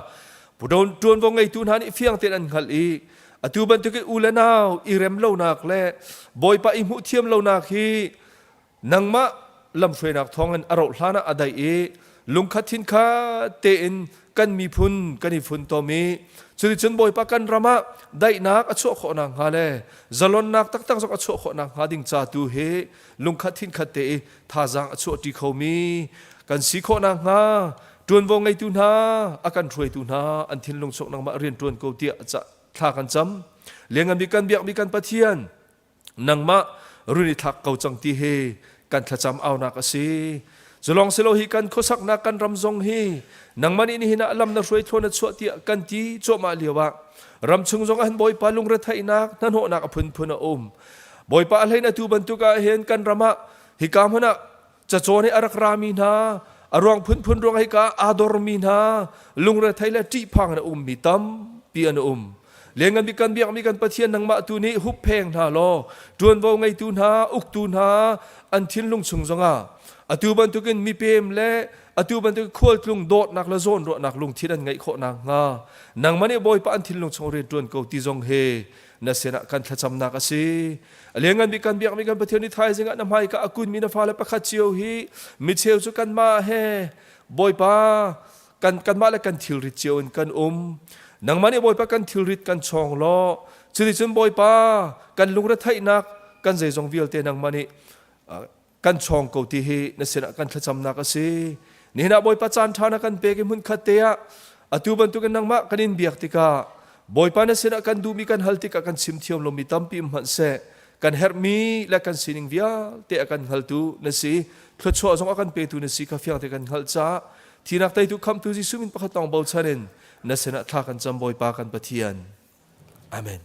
ṭuanvo ngeitu hna nih fiang tein an hngalh i atu bantuk i u le nau i rem lonak le Bawipa i hmuh thiam lonak hi Nangmah lamhruainak thawngin a rauh hlanah a daih i lungkhat thinkhat tein kan miphun kan i funtom i cuticun Bawipa kan ram ah daihnak a chuah khawh nakhnga le zalonnak taktak zong a chuah khawh nakhnga ding ca tu hi lungkhat thinkhat te i thazaang a chuahṭi khomi kan si khawh nakhnga ṭuanvo ngeitu hna a kan hruaitu hna an thinlung chung nangmah rian ṭuan ko tiah thla kan cam. Lianngan bik kan biakmi kan Pathian nangmah run i thlak ko cang ti hi kan thlacam aunak a si. Zulong silo hi kan khuasaknak kan ram zong hi nangmah nih nihin ah lam na hruai thluan na chuah tiah kan ti cuahmah lio ah ram chung zong ah hin Bawipa lungretheihnak hnahnawhnak a phunphun a um. Bawipa a hlein atu bantuk ah hin kan ram ah hika hmun ah cacawn hi a rak rami hna a ruang phunphun ruang hika aa dormi hna lungrethei le ṭihphang in a ummi tampi an um. Lianngan bik kan biakmi kan Pathian nangmah tu nih huppheng hna law ṭuanvo ngeitu hna uktu hna an thinlung chung zongah atu bantukin mipem le atu bantuk khualtlung dawtnak le zawnruahnak lungthin an ngeih khawh nakhnga nangmah nih Bawipa an thinlung chung rian ṭuan ko ti zong hi na sinah kan thlacamnak a si. A lianngan bik kan biakmi kan Pathian nih thaizing ah na hmaika a kunmi na fale pakhat cio hi micheu cu kanmah he Bawipa kan kanmah le kan thilrit cio in kan um nangmah nih Bawipa kan thilrit kan chawng law cuticun Bawipa kan lungretheihnak kan zeizong vialte nangmah nih kan chawng ko ti hi na sinah kan thlacamnak a si nihin ah Bawipa caan ṭha na kan pek i hmunkhat te ah atu bantukin nangmah kan in biak tikah Bawipa na sinah kan duhmi kan hal tikah kan chim thiam lomi tampi um hmanh seh kan herhmi le kan sining vialte a kan hngaltu na si thluachuah zong a kan petu na si kha fiang te kan hngalh caah Thinak teitu khamtu Jesuh min pakhat lawng bochan in na sinah thla kan cam Bawipa kan Pathian. Amen.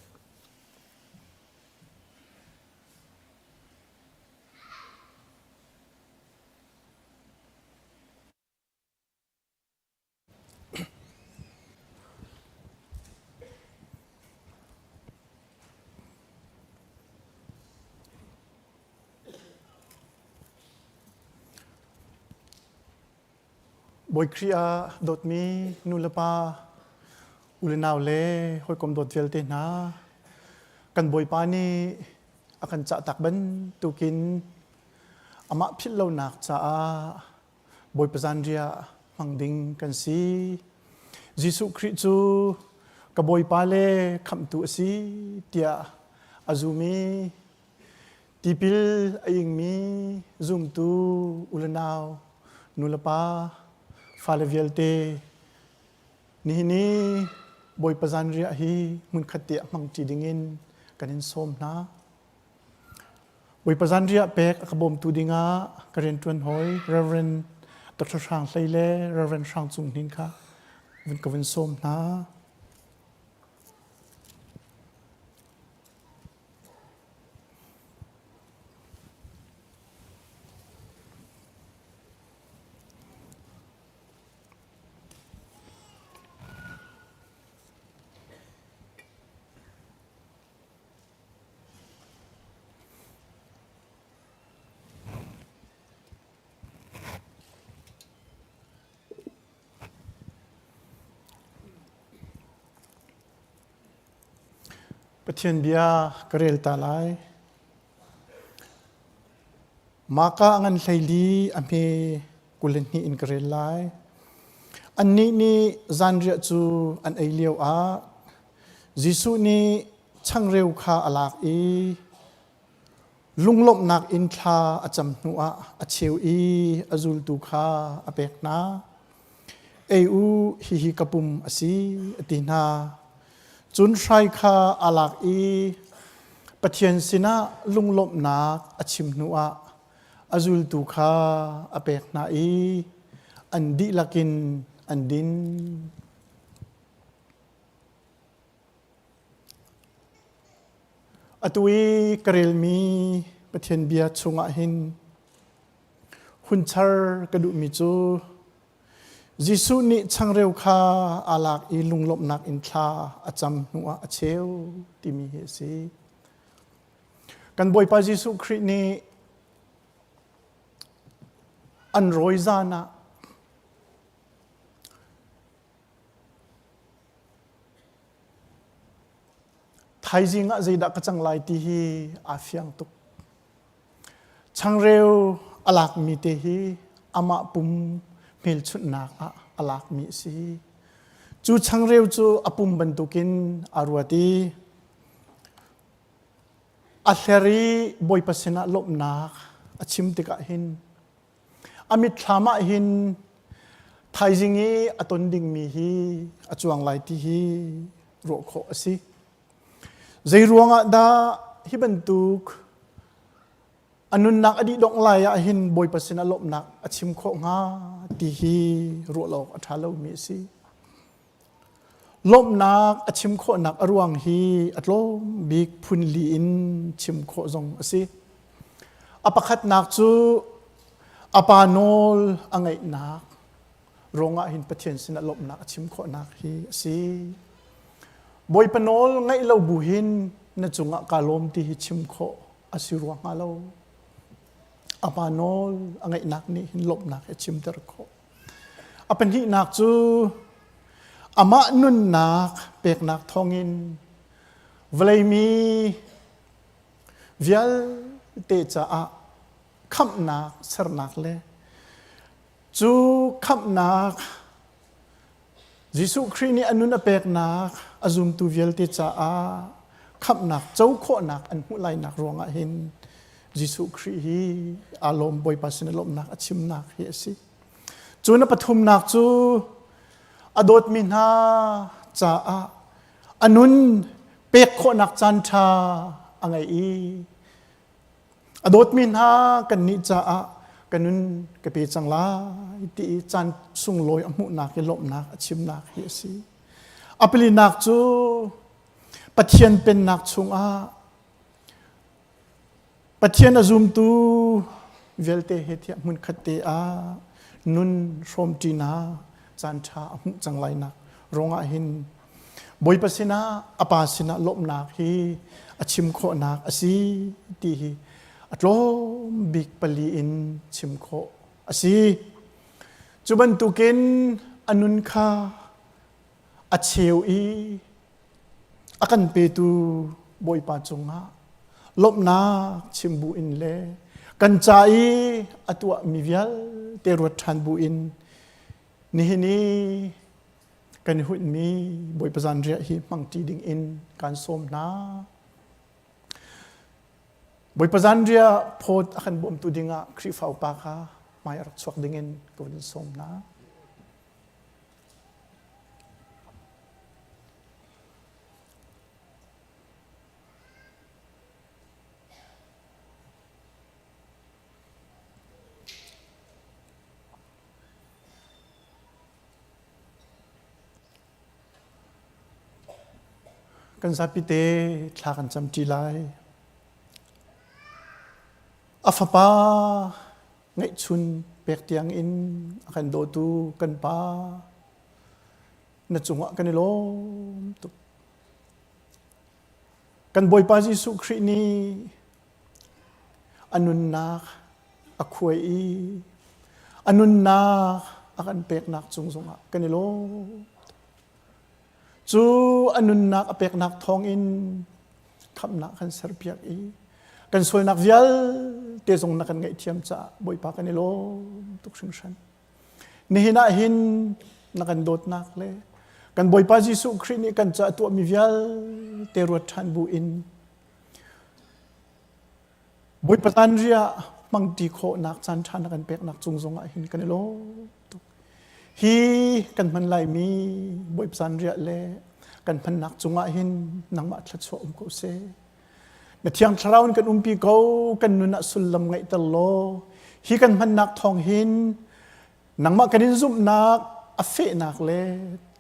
Bawi Khrih ah dawtmi nu le pa, u le nau le hawikom dawt vialte hna, kan Bawipa nih a kan cahtak bantukin amah philh lonak caah Bawipa zanriah hmang ding kan si. Jesuh Khrih cu ka Bawipa le khamhtu a si tiah a zum i Tipil a ingmi zumtu u le nau, nu le pa, fale vialte, nihin i Bawipa zanriah hi hmunkhat te ah hmangṭi dingin kan in sawm hna. Bawipa zanriah pek a ka bawmtu dingah ka rianṭuan hawi Reverend Dr. Hrang Hlei le Reverend Hrang Cung Hnin kha vun ka vun sawm hna. Pathian bia ka rel ta lai. Mahka a ngan 14 a hme 22 in ka rel lai. Annih nih zanriah cu an ei lio ah. Jesuh nih changreu kha a lak i lunglawmhnak in thla a cam hnuah a cheu i a zultu kha a pek hna. Ei u, hihi ka pum a si, a ti hna. Cun hrai kha aa lak i Pathian sinah lunglawmhnak a chim hnuah a zultu kha a pek hna i an dihlak in an din. Atu i ka relmi Pathian bia chungah hin hun char ka duhmi cu Jesuh nih changreu kha aa lak i lunglawmhnak in thla a cam hnuah a cheu timi hi a si. Kan Bawipa Jesuh Khrih nih an rawi zan ah Thaizing ah zeidah ka cang lai ti hi aa fiang tuk. Changreu a lakmi te hi amah pum hmelchunhnak ah a lakmi a si. Cu changreu cu a pum bantukin aa ruat i a hler i Bawipa sinah lawmhnak a chim tikah hin A mitthlam ah hin thaizing i a ton dingmi hi a cuang lai ti hi ruah khawh a si. Zei ruangah dah hi bantuk a nunnak a dih dongh lai ah hin Bawipa sinah lawmhnak a chim khawh hnga ti hi ruah lo awk a ṭha lomi a si. Lawmhnak a chim khawhnak a ruang hi a tlawm bik phun li in chim khawh zong a si. A pakhatnak cu a pa nawl a ngaihnak ruangah hin Pathian sinah lawmhnak a chim khawhnak hi a si. Bawipa nawl ngaih lo bu hin na cungah kaa lawm ti hi chim khawh a si rua hnga lo. A pa nawl a ngaihnak nih hin lawmhnak hi a chimter khawh. A pahnihnak cu amah nunnak peknak thawngin vawleimi vialte caah khamhnak sernak le cu khamhnak Jesuh Khrih nih a nun a peknak a zumtu vialte caah khamhnak co khawhnak an hmuh lainak ruangah hin Jesuh Khrih hi aa lawm Bawipa sin a lawmhnak a chimnak hi a si. Cun a pathumnak cu a dawtmi hna caah a nun pek khawhnak caan ṭha a ngei i A dawtmi hna kannih caah ka nun ka pe cang lai ti i caan sunglawi a hmuhnak i lawmhnak a chimnak hi a si. A palinak cu Pathian pennak chungah Pathian a zumtu vialte he thiah hmunkhat te ah nun hrawmṭinak caan ṭha a hmuh cang lainak ruangah hin Bawipa sinah a pa sinah lawmhnak hi a chim khawhnak a si ti hi a tlawm bik pali in chim khawh a si. Cu bantukin a nun kha a cheu i a kan petu Bawipa cungah lawmhnak chim bu in le kan ca i a tuahmi vialte ruat ṭhan bu in nihin i kan i hunhmi Bawipa zanriah hi hmangṭi ding in kaan sawm hna. Bawipa zanriah phawt a kan bawmtu dingah Khrihfa upa kha hmai a rak chuak ding in ka vun in sawm hna. Kan zapite thla kan camṭi lai. A fapa ngeihchun pek tiang in a kan dawtu kan pa na cungah kan i lawm tuk. Kan Bawipa Jesuh Khrih nih a nunnak a khuai i a nunnak a kan peknak cung zongah kan i lawm. Cu a nunnak a peknak thawngin khamhnak kan serpiak i kan sualnak vialte zong na kan ngaihthiam caah Bawipa kan i lawm tuk hringhran. Nihin ah hin na kan dawtnak le Kan Bawipa Jesuh Khrih nih kan caah tuahmi vialte ruat ṭhan bu in Bawipa zanriah hmangṭi khawhnak caan ṭha na kan peknak cung zongah hin kan i lawm tuk. Hi kan hman laimi Bawipa zanriah le kan hmannak cungah hin nangmah thluachuah um ko seh. Na Thiang Thlarau in kan umpi ko, kan nun ah sullam ngeihter law, hi kan hmannak thawng hin nangmah kan in zumhnak a fehnak le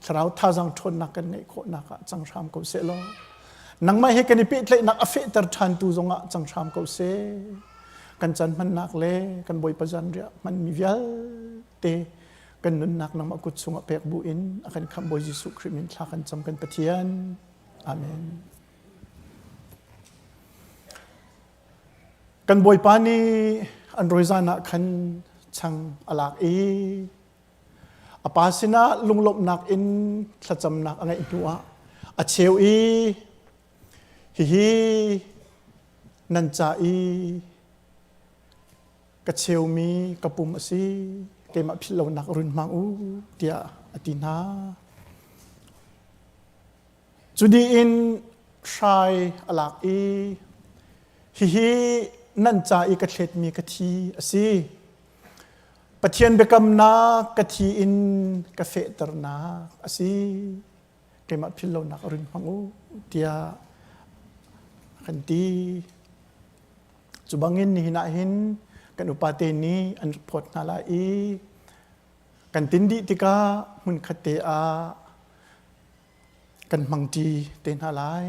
thlarau thazaang ṭhawnnak kan ngeih khawhnak ah cang hram ko seh law nangmah he kan i pehtlaihnak a fehter ṭhantu zongah cang hram ko seh. Kan caan hmannak le kan Bawipa zanriah hmanmi vialte kan nunnak nangmah kut chungah pek bu in a kan khamh Bawi Jesuh Khrih min thla kan cam kan Pathian. Amen. Kan Bawipa nih an rawizan ah khan chang a lak i a pa sinah lunglawmhnak in thlacamnak a ngeih hnuah a cheu i hihi nan ca i ka cheumi ka pum a si keimah philh lonak run hmang u tiah a ti hna. Cu dih in hrai a lak i hihi nan ca i ka thletmi ka thi a si. Pathian biakamnak ka thi in ka fehternak a si. Keimah philh lonak a run hmang u tiah a kan ti. Cu bangin nihin ah hin kan upate nih an rak phawt hna lai i kan tin dih tikah hmunkhat te ah kan hmangṭi te hna lai.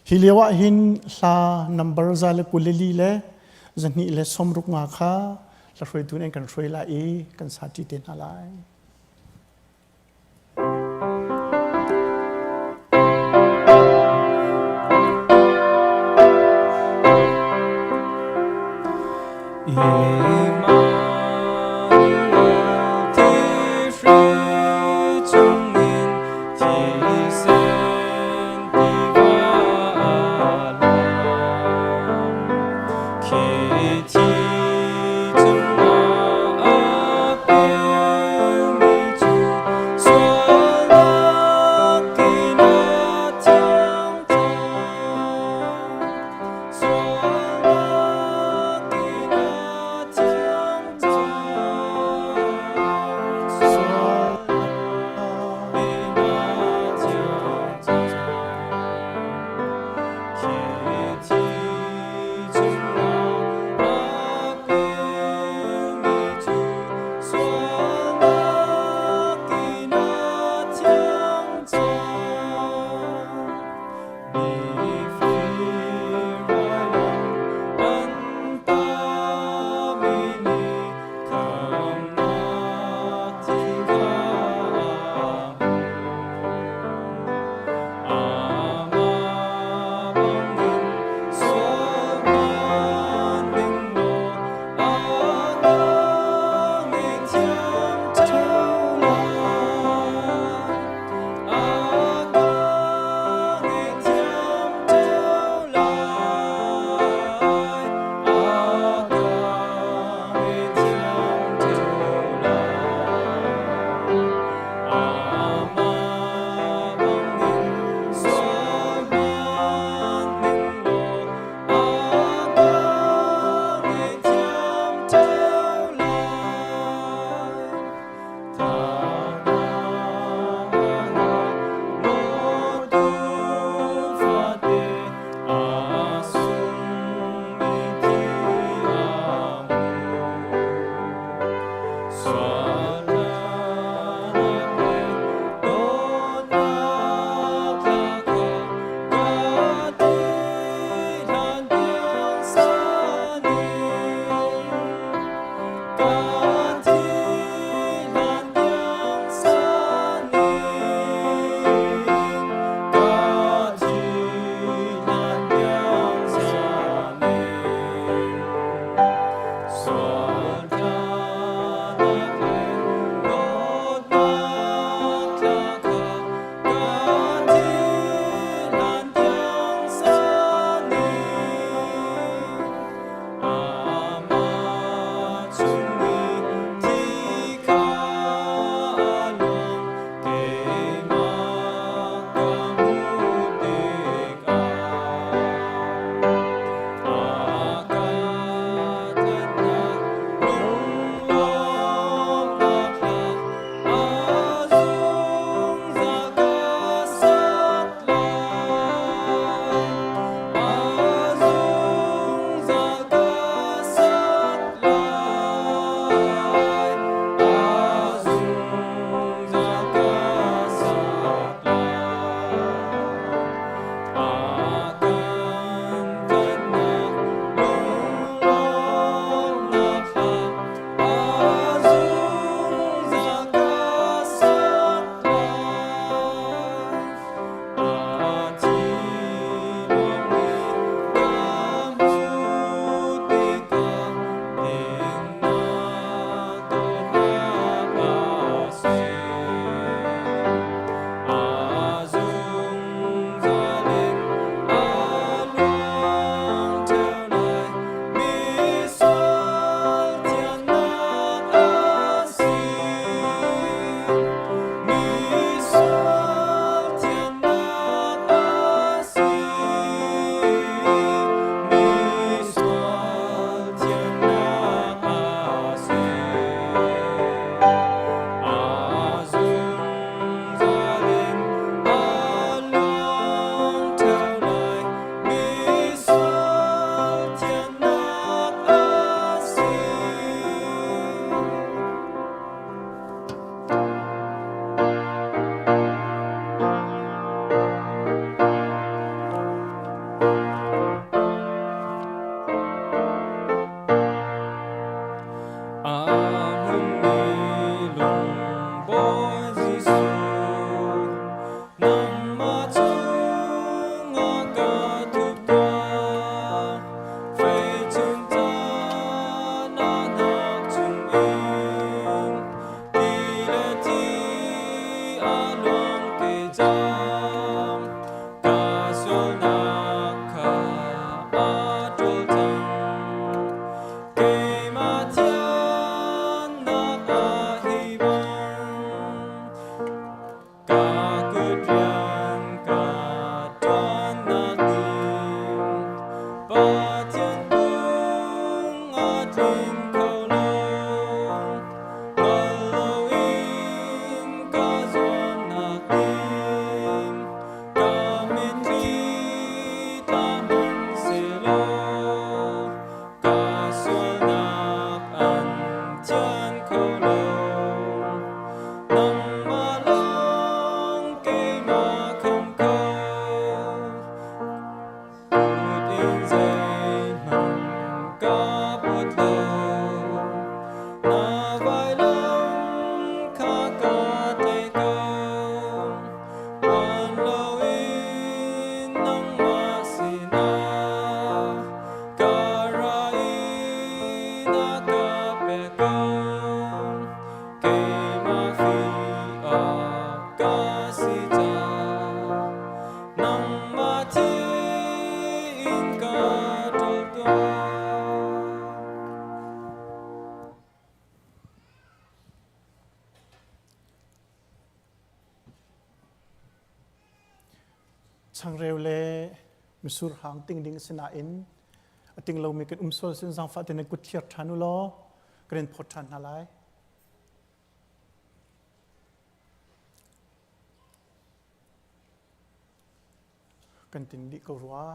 Hi lio ah hin hla number 124 le 265 kha hlahruaitu nih an kan hruai lai i kan saṭi te hna lai. put lo. Na vailam kha ka tlaih ko. Tuan loin nangmah sinah ka ra i na ka pek ko. Keimah fih awk ka si cang. Nangmah thi in ka ṭol tuah. Changreu le misur hang ting ding sinain a ting lomi kan um sual sin zaangfah te nan kut thliar ṭhan u law kan in phawt ṭhan hna lai. Kan tin dih ko rua.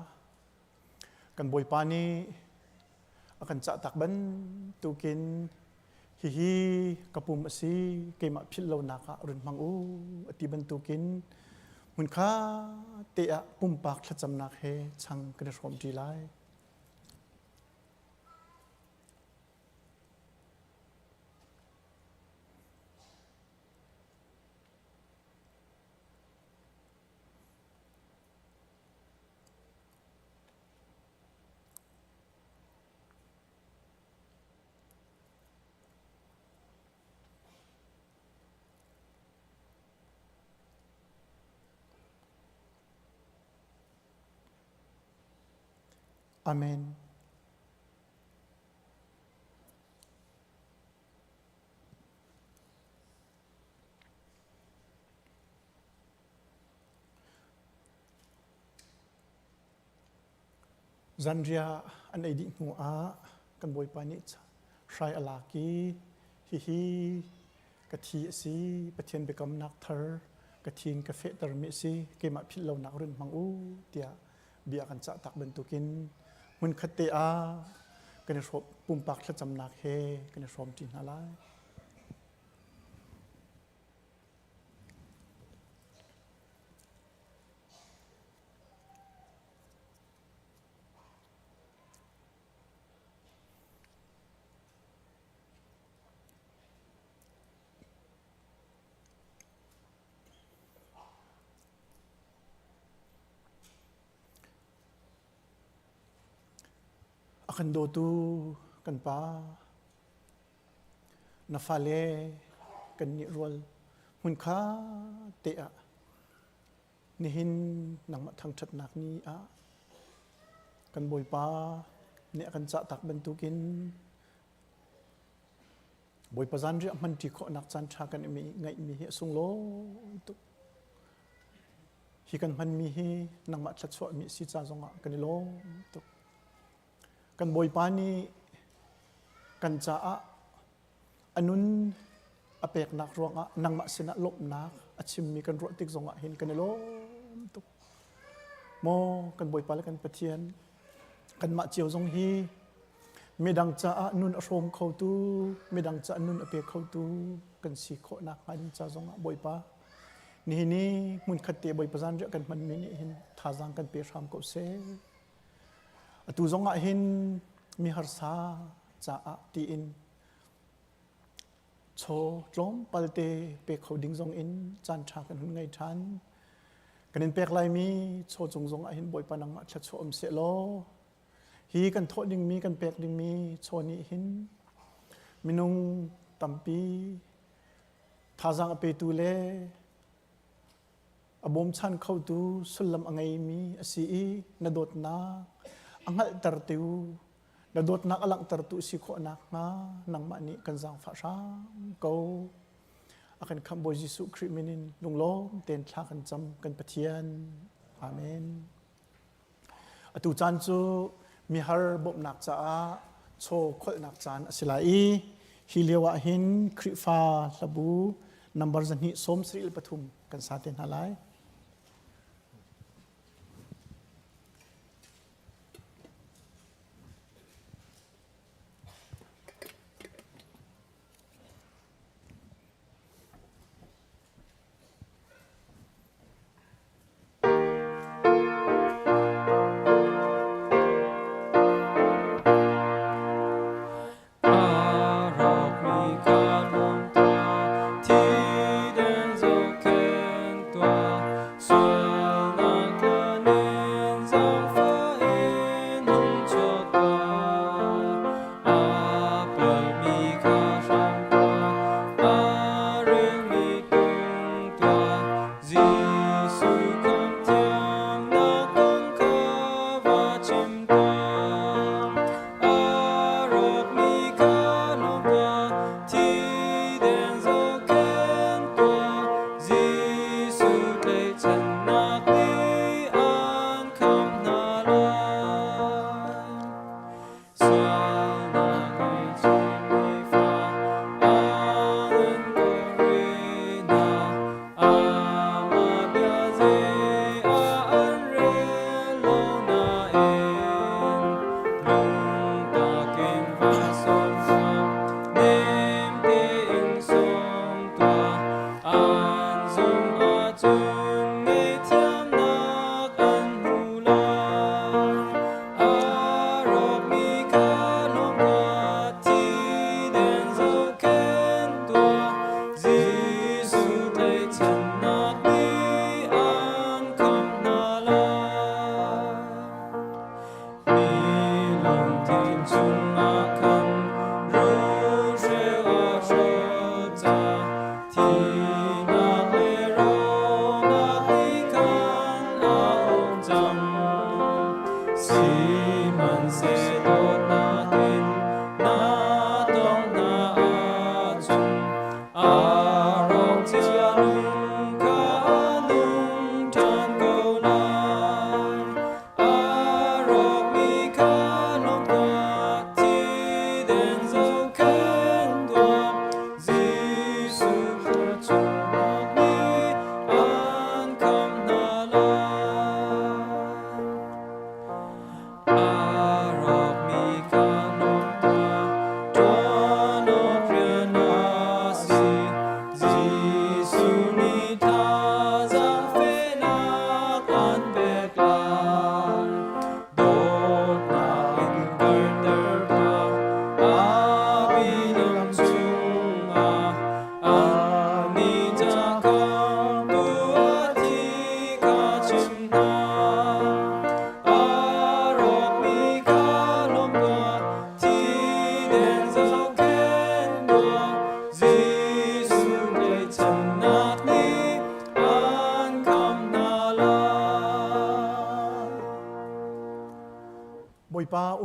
Kan Bawipa nih a kan cahtak bantukin hihi ka pum a si keimah philh lonak ah run hmang u a ti bantukin hmunkha te ah pumpak thlacamnak he chang kan i hrawm ṭi lai. Amen. Zanriah an ei dih hnu ah kan Bawipa nih hrai a lak i hihi ka thi a si, Pathian biakamnak thar ka thi in ka fehtermi a si, keimah philh lonak run hmang u tiah bia kan cah tak bantukin hmunkhat te ah kan i hrawm pumpak thlacamnak he kan i hrawm ṭi hna lai. A kan dawtu kan Pa, na fale kan nih rual hmunkha te ah nihin nangmah thangṭhatnak ni ah kan Bawipa nih a kan cahtak bantukin Bawipa zanriah hmanṭi khawhnak caan ṭha kan i ngeihmi hi a sunglawi tuk. Hi kan hmanmi hi nangmah thluachuahmi a si ca zongah kan i lawm tuk. Kan Bawipa nih kan caah a nun a peknak ruangah nangmah sinah lawmhnak a chimmi kan ruah tik zongah hin kan i lawm tuk. Maw kan Bawipa le kan Pathian, kanmah cio zong hi midang caah nun a hrawm khotu, midang caah nun a pe khotu kan si khawh nakhnga ding ca zongah Bawipa nihin i hmunkhat te Bawipa zanriah kan hmanmi nih hin thazaang kan pe hram ko seh. Atu zongah hin mi harsa caah tiin chaw tlawmpal te pe kho ding zong in caan ṭha kan hun ngei ṭhan. Kan in pek laimi chaw cung zong ah hin Bawipa nangmah thluachuah um seh law hi kan thawh dingmi kan pek dingmi chaw nih hin minung tampi thazaang a petu le a bawmchan khotu sullam a ngeimi a si i na dawtnak a hngalhtertu na dawtnak a langhtertu si khawh nakhnga nangmah nih kan zaangfah hram ko. A kan khamh Bawi Jesuh Khrih min in lunglawm tein thla kan cam kan Pathian. Amen. Atu caan cu mihar bawmhnak caah chaw kholhnak caan a si lai i hi lio ah hin Khrihfa hlabu nambar 273 kan sa te hna lai.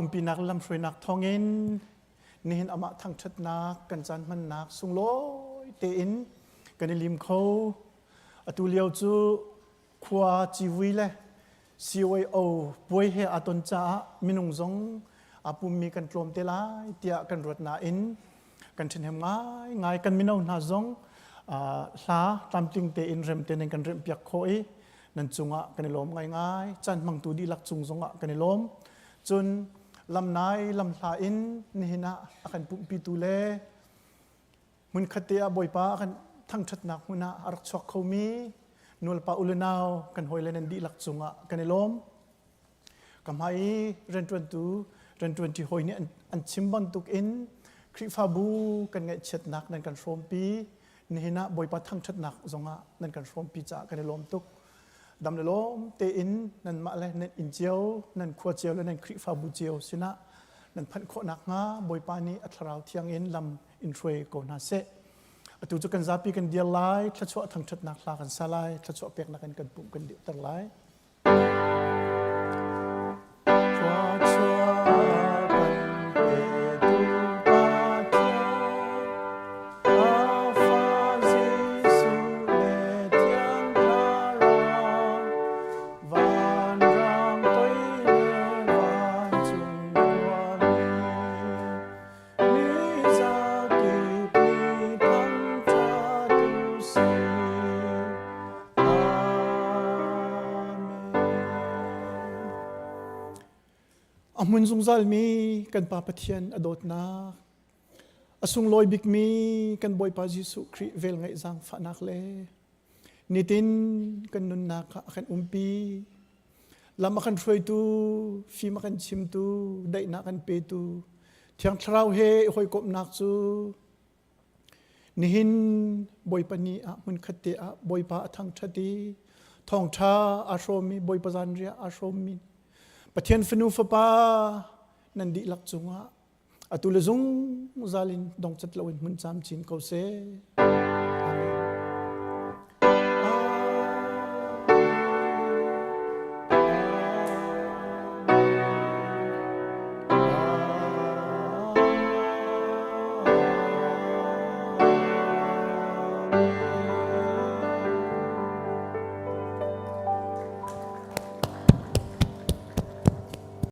umpinak lamhruainak thawngin nihin amah thangṭhatnak kan caan hmannak sunglawi tein kan i lim kho. Atu lio cu khua civui le CYO puai he aa ton caah minung zong aa pummi kan tlawm te lai tiah kan ruat nain kan ṭhahnem ngaingai. Kan mino hna zong hla tlamtling tein rem tein kan remhpiak khawh i nan cungah kan i lawm ngaingai. Caan hmangtu dihlak cung zongah kan i lawm. Cun lamnai lamhla in nihin ah a kan pumhpitu le hmunkhat te ah Bawipa a kan thangṭhatnak hmun ah a rak chuak khomi nulepa u le nau kan hawile nan dihlak cungah kan i lawm. Ka hmai i rianṭuantu rianṭuanṭi hawi nih an chim bantukin Khrihfabu kan ngaihchiatnak nan kan hrawmpi. Nihin ah Bawipa thangṭhatnak zongah nan kan hrawmpi caah kan i lawm tuk. Dam le lawm tein nanmah le nan inn cio, nan khua cio le nan Khrihfabu cio sinah nan phanh khawh nakhnga Bawipa nih a Thlarau Thiang in lam in hruai ko hna seh. Atu cu kan zapi kan dir lai, thluachuah thangṭhatnak hla kan sa lai, thluachuah peknak in kan pumh kan dirter lai. A hmun zungzalmi kan Pa Pathian a dawtnak, a sunglawi bikmi kan Bawipa Jesuh Khrih velngeih zaangfahnak le nitin kan nunnak ah a kan umpi, lam a kan hruaitu, fim a kan chimtu, daihnak kan petu, Thiang Thlarau he i hawikomhnak cu Nihin Bawipa ni ah hmunkhat te ah Bawipa a thangṭhat i thawngṭha aa hrawmmi Bawipa zanriah aa hrawmmi Pathian fanu fapa nan dihlak cungah atu le zungzal in dongcat loin hmun camcin ko seh.